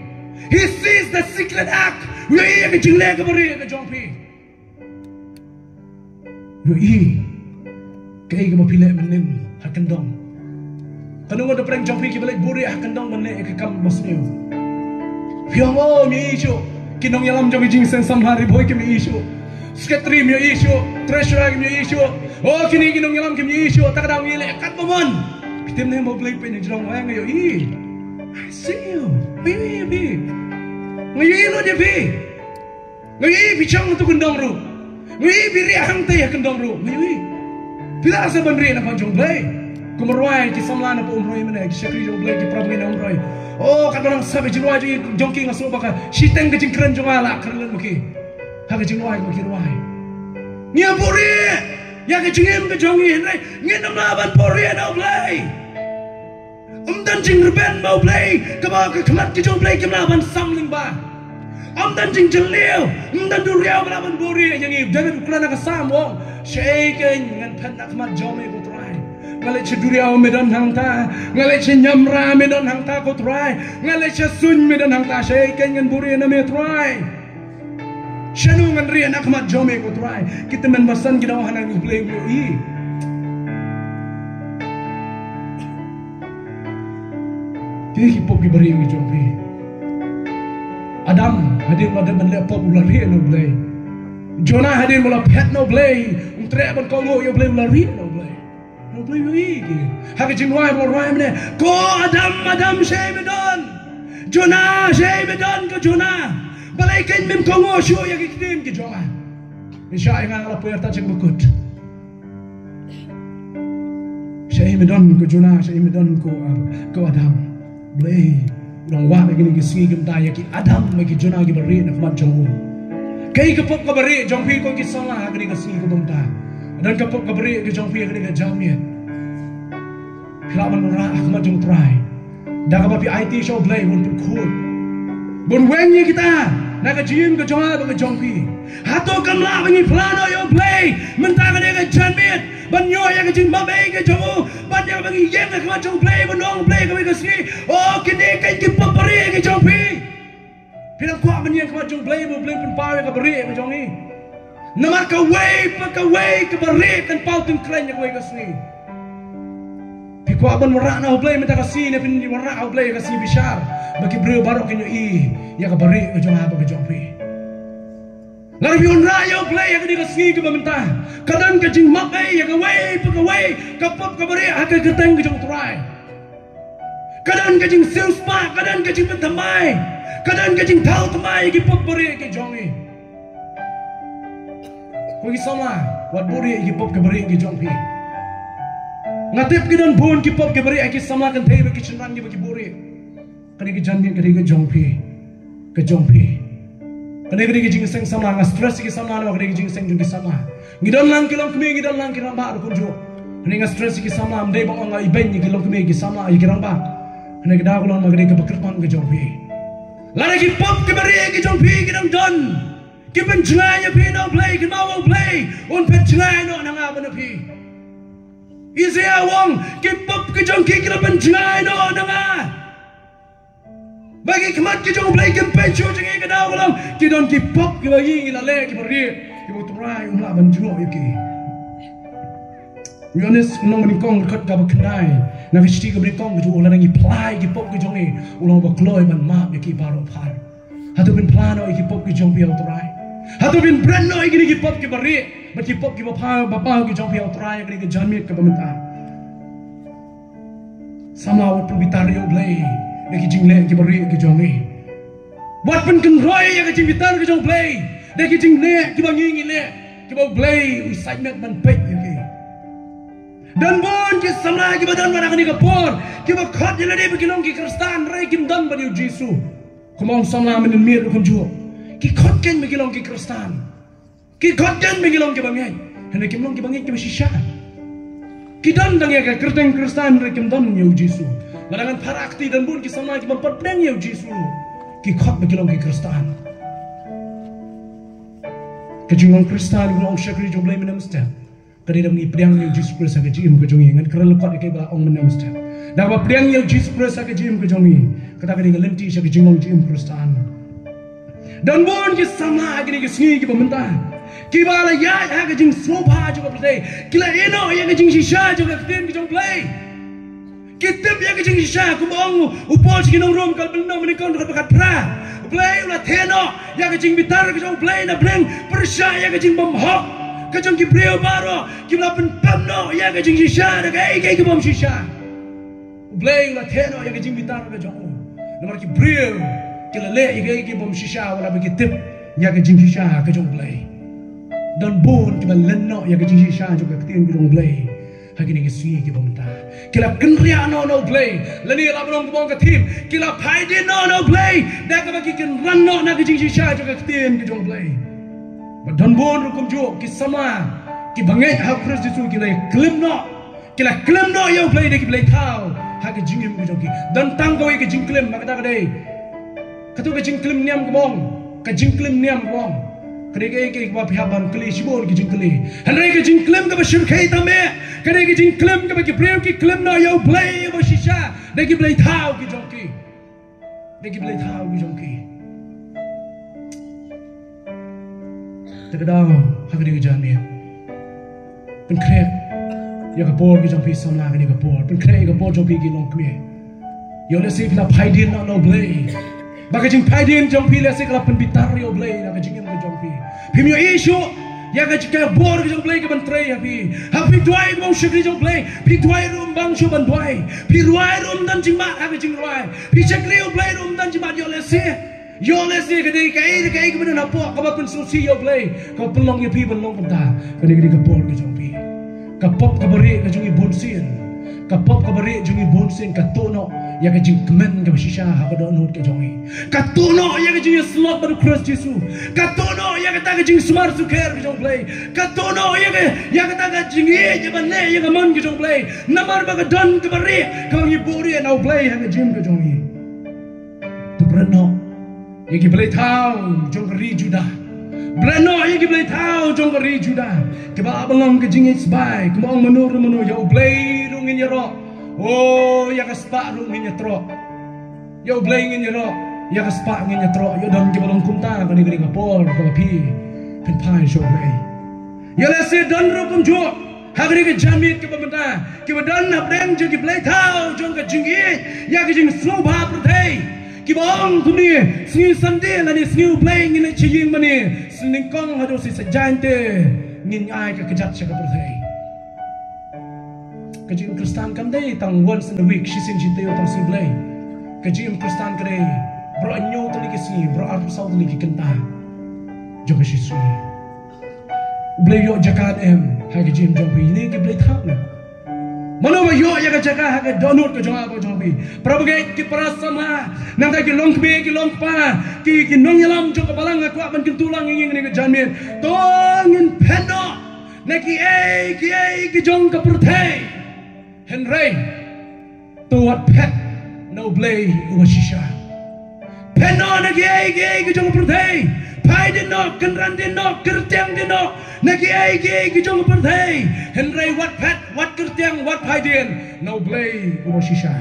He sees the secret act. U ïohi ïa ka jingleh kaba rieh ka jong phi. Ïohi kaei kaba phi leh mynnin ha kyndong. Kano kano ka pyrshang jong phi kiba leh buhrieh ha kyndong ban leh ïa ka kam basniew. Phi ong, oh, me ïohi shuh. Ki nongïalam jong ka Jingïaseng Samla Ri Bhoi kim ïohi shuh. Secretary me ïohi shuh. Treasurer me ïohi shuh. Oh, kine ki nongïalam kim ïohi shuh. Ta ka daw ngi leh katba mon. Phi tim ne mo, Blei pyn jrong, nga ïohi. I see you. Nga ïohi ïa phi. Nga ïohi lut ïa phi. Nga ïohi phi shong ha tu kyndong ruh. Nga ïohi phi rieh hangtei ha kyndong ruh. Nga ïohi. Phi lah seh ban rieh na ka jong Blei. Kum u rwai, ki samla na ka Umroi mynne, ki shakri jong Blei ki para bangeit na Umroi. Oh, katba nang sah ka jingrwai jong ki, nga sngew ba ka shiteng ka jingkren jong nga la kren lem ki ha ka jingrwai kaba ki rwai. Ngi ïa buhrieh ïa ka jingim ka jong ngi, hynrei ngin ym lah ban buhrieh na U Blei. Ym don jingrben ba U Blei, kaba ka khmat ka jong U Blei kim lah ban sam lyngba. Ym don jingjylliew, ym don duriaw ba lah ban buhrieh ïa ngi. David u kren ha ka Salm u ong, shaei kein ngan phet na khmat jong me ko Trai? Nga leit sha duriaw me don hangta, nga leit sha niamra me don hangta ko Trai, nga leit sha suiñ me don hangta, shaei kein ngan buhrieh na me Trai? Shano ngan rieh na khmat jong me ko Trai? Ki tymmen basan ki dang ong hangne U Blei um ïohi. Ki ki pop ki barieh ki jong phi. Adam hadien ba dei ban leh pop u la rieh na U Blei. Jonah hadien ba la phet na U Blei, um treh ban kohnguh ïa U Blei, u la rieh na U Blei. Na U Blei u ïohi ki. Ha ka jingrwai ba rwai mynne, ko Adam, Adam, shaei me don? Jonah, shaei me don ko Jonah? Balei kein mem kohnguh shuh ïa ki ktien ki jong nga? Ngi shah ïa nga, nga la poi artat jingmukut. Shaei me don ko Jonah, shaei me don ko, uh, ko Adam. Blei u dang wad ha kine ki sngi ki bynta ïa ki Adam bad ki Jonah kiba rieh na khmat jong u. Kaei ka pop kaba rieh jong phi ko ki samla ha kine ki sngi ki bynta? Don ka pop kaba rieh ka jong phi ha kane ka janmiet? Phi lah ban wanrah ha khmat jong U Trai da kaba phi aiti sha U Blei ban pynkhuid, ban weng ïa kita na ka jingim ka jong nga bad ka jong phi. Hato kam lah ba ngi phla noh ïa U Blei mynta kane ka janmiet ban ïoh ïa ka jingmap ei ka jong u, ban ïa kaba ngi ïeng ha khmat jong U Blei ban ong, Blei, kawei ka sngi, o, kine ka ki pop ba rieh ka jong phi. Phi dang kwah ban ïeng ha khmat jong U Blei ba U Blei pynpaw ïa kaba rieh ka jong ngi? Namar kawei pa kawei kaba rieh kan paw tyngkreiñ ha kawei ka sngi. Phi kwah ban wanrah na U Blei mynta ka sngi ne phin wanrah ha U Blei ha ka sngi bishar ba ki briew baroh kin ïohi ïa kaba rieh ka jong nga bad ka jong phi? Lada phi wanrah ïa U Blei ha kane ka sngi kaba mynta, ka don ka jingmap ei ïa kawei pa kawei ka pop kaba rieh ha ka kyrteng ka jong U Trai. Ka don ka jingsiewspah, ka don ka jingpynthymmai, ka don ka jingthaw thymmai ïa ki pop ba rieh ki jong ngi. Ko ki samla, wat buhrieh ïa ki pop kiba rieh ki jong phi. Nga tip ki don bun ki pop kiba rieh ha ki samla kynthei bad ki shynrang kiba ki buhrieh. Kane ka janmiet ka dei ka jong phi, ka jong phi. Kane ka dei ka jingseng samla, nga stress ïa ki samla namar ka dei ka jingseng jong ki samla. Ngi don lang ki longkmie, ngi don lang ki rangbah ruh kumjuh. Kane nga stress ïa ki samla, ym dei ba nga ong nga ibeiñ ïa ki longkmie, ki samla, ïa ki rangbah. Kane ka daw ka long namar ka dei kaba kyrpang ka jong phi. Lada ki pop kiba rieh ki jong phi ki dang don, ki pynjngai ïa phi na U Blei, kynmaw, U Blei un pynjngai noh na nga bad na phi. Isaiah u ong, ki pop ki jong ki ki la pynjngai noh na nga. Ba ki khmat ki jong U Blei kim peit shuh jong ngi, ka daw ka long ki don ki pop kiba ngi ngi la leh kiba rieh, kiba U Trai um lah ban jngoh ïa ki. Ïoannis u nongnyngkong dkhot kaba khyndai, na ka shithi kaba nyngkong ka jong u, lada ngi phla ïa ki pop ki jong ngi, u long uba kloi ban map ïa ki baroh phar. Hato phin phla noh ïa ki pop ki jong phi ha U Trai? Hato phin bret noh ïa kine ki pop kiba rieh bad ki pop kiba paw, ba paw ki jong phi ha U Trai ha kane ka janmiet kaba mynta? Samla, wat pynbitar ïa U Blei da ki jingleh kiba rieh ki jong ngi. Wat pynkynroi ïa ka jingbitar ka jong U Blei da ki jingleh kiba ngi ngi leh, kiba U Blei u sait met ban peit ïa ki. Don bun ki samla kiba don bad ha kane ka por kiba khot ïa lade ba ki long ki Khristan hynrei kim don bad ïa U Jisu. Kumba ong samla mynmiet ruh kumjuh, ki khot kein ba ki long ki Khristan. Ki khot kein ba ki long kiba ngeit, hynrei kim long kiba ngeit kiba shisha. Ki don tang ïa ka kyrteng Khristan hynrei kim don ïa U Jisu. Lada ngan para kti, don bun ki samla kiba pat pdiang ïa U Jisu. Ki khot ba ki long ki Khristan. Ka jinglong Khristan, ka jinglong shakri jong U Blei mynne mynstep, ka dei da ngi pdiang ïa U Jisu Khrist ha ka jingim ka jong ngi. Ngan kren lyngkot ïa kaei ba la ong mynne mynstep. Da kaba pdiang ïa U Jisu Khrist ha ka jingim ka jong ngi, kata ka dei ka lynti sha ka jinglong jingim Khristan. Don bun ki samla ha kine ki sngi kiba mynta kiba la ïaid ha ka jingsngewbha jong ka pyrthei, ki la ïehnoh ïa ka jingshisha jong ka ktien ka jong U Blei. Ki tip ïa ka jingshisha, kumba ong u Paul sha ki nong Rom, ka lynnong ba nyngkong, dkhot ba khatphra. U Blei u la theh noh ïa ka jingbitar ka jong U Blei na bneng pyrshah ïa ka jingbymhok ka jong ki briew baroh kiba la pynpep noh ïa ka jingshisha da kaei kaei kaba ym shisha. U Blei u la theh noh ïa ka jingbitar ka jong u namar ki briew ki la leh ïa kaei kaei kaba ym shisha wat la ba ki tip ïa ka jingshisha ka jong U Blei. Don bun kiba len noh ïa ka jingshisha jong ka ktien ka jong U Blei. Ha kine ki sngi kiba mynta ki la kynriah noh na U Blei. Lane la ban ong kumba ong ka theme, ki la phai dien noh na U Blei da kaba ki kynran noh na ka jingshisha jong ka ktien ka jong U Blei. Bad don bun ruh kumjuh ki samla kiba ngeit ha U Khrist Jisu ki la klim noh, ki la klim noh ïa U Blei da ki blei thaw ha ka jingim ka jong ki. Don tang kawei ka jingklim, ma kata ka dei kato ka jingklim niam kaba ong, ka jingklim niam kaba ong, ka dei kaei kaei kaba phi hap ban kylli shibun ki jingkylli. Hynrei ka jingklim kaba shyrkhei tam eh, ka dei ka jingklim kaba ki briew ki klim noh ïa U Blei uba shisha da ki blei thaw ki jong ki. Da ki blei thaw ki jong ki. Te ka daw ha kane ka janmiet, pynkhreh ïa ka por ka jong phi samla, kane ka por, pynkhreh ïa ka por jong phi ki longkmie. Ïoh lehse phi la phai dien noh na U Blei, ba ka jingphai dien jong phi lehse ka la pynbitar ïa U Blei na ka jingim ka jong phi. Phim ïohi shuh ïa ka jingkyrkhu ka bor ka jong U Blei ka ban trei ha phi. Ha phi duwai kum u shakri jong U Blei, phi duwai ruh ym bang shuh ban duwai, phi rwai ruh ym don jingmut ha ka jingrwai, phi shakri U Blei ruh ym don jingmut. Ïoh lehse, ïoh lehse ka dei kaei kaei kaba don hapoh kaba pynsngewsih ïa U Blei, kaba pynlong ïa phi ban long kumta. Ka dei, ka dei ka por ka jong phi. Ka pop kaba rieh ka jong ngi bunsien, Ka pop kaba rieh jong ngi bun sien ka tuh noh ïa ka jingkmen kaba shisha ha ka dohnud ka jong ngi. Ka tuh noh ïa ka jingïasyllok bad u Khrist Jisu. Ka tuh noh ïa kata ka jingsumar sukher ka jong U Blei. Ka tuh noh ïa ka, ïa kata ka jingïeit ïa ban leh ïa ka mon ka jong U Blei. Namar ba ka don kaba rieh kaba ngi buhrieh na U Blei ha ka jingim ka jong ngi. To bret noh ïa ki blei thaw jong ka ri Judah. Bret noh ïa ki blei thaw jong ka ri Judah. Kiba lah ban long ka jingïeit sbai, kumba ong mano re mano, ïa U Blei ruh ngin ïaroh. Oh, ïa ka spah ruh ngin ïatroh. Ïa U Blei ngin ïaroh, ïa ka spah ngin ïatroh. Ïoh don kiba long kumta kane ka dei ka por kaba phi pynphai sha U Blei. Ïa lehse don ruh kumjuh ha kane ka janmiet kaba mynta, kiba don hapdeng jong ki blei thaw jong ka jingïeit ïa ka jingsngewbha pyrthei, kiba ong kumne, sngi Sunday lane sngi U Blei ngin leit sha ïing mane, nyngkong haduh shi saitjaiñ te ngin ai ka kjat sha ka pyrthei. Ka jingim Khristan kam dei tang once in a week, shisien shi taïew tang sngi Blei. Ka jingim Khristan ka dei baroh hynñiew tylli ki sngi, baroh arphew saw tylli ki kynta jong ka shi sngi. U Blei u ïoh jaka ne em ha ka jingim jong phi ne ki blei thaw ne? Mano ba ïoh ïa ka jaka ha ka dohnud ka jong nga ka jong phi? Para bangeit, ki para samla, nangta ki longkmie ki longkpa, ki, ki nongïalam jong ka balang, nga kwah ban kyntu lang ïa ngi ha kane ka janmiet. To ngin phet noh na kiei kiei ki jong ka pyrthei. Hynrei to wat phet na U Blei uba shisha. Phet noh na kiei kiei ki jong ka pyrthei. Phai dien noh, kynran dien noh, kyrtiang dien noh na kiei kiei ki jong ka pyrthei. Hynrei wat phet, wat kyrtiang, wat phai dien na U Blei uba shisha.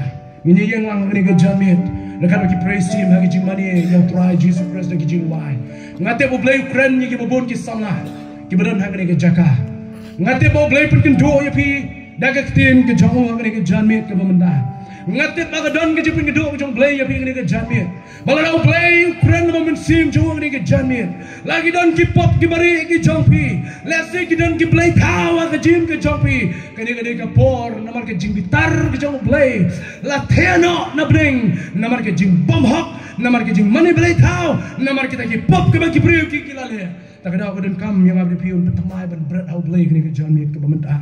Ngin ïeng lang ha kane ka janmiet, na ka bynta ki praise team ha ka jingmane ïa U Trai Jisu Khrist da ka jingduwai. Nga tip U Blei u kren ïa kiba bun ki samla kiba don ha kane ka jaka. Nga tip ba U Blei u pynkynduh ïa phi da ka ktien ka jong u ha kane ka janmiet kaba mynta. Nga tip ba ka don ka jingpynkynduh ka jong U Blei ïa phi ha kane ka janmiet. Ba lada U Blei u kren lem ha ka mynsiem jong u ha kane ka janmiet, la ki don ki pop kiba rieh ki jong phi, lehse ki don ki blei thaw ha ka jingim ka jong phi, kane ka dei ka por namar ka jingbitar ka jong U Blei la theh noh na bneng, namar ka jingbymhok, namar ka jingmane blei thaw, namar kita ki pop kiba ki briew ki, ki la leh. Ta ka daw ka donkam ïa nga bad ïa phi un pynthymmai ban bret ha U Blei ha kane ka janmiet kaba mynta.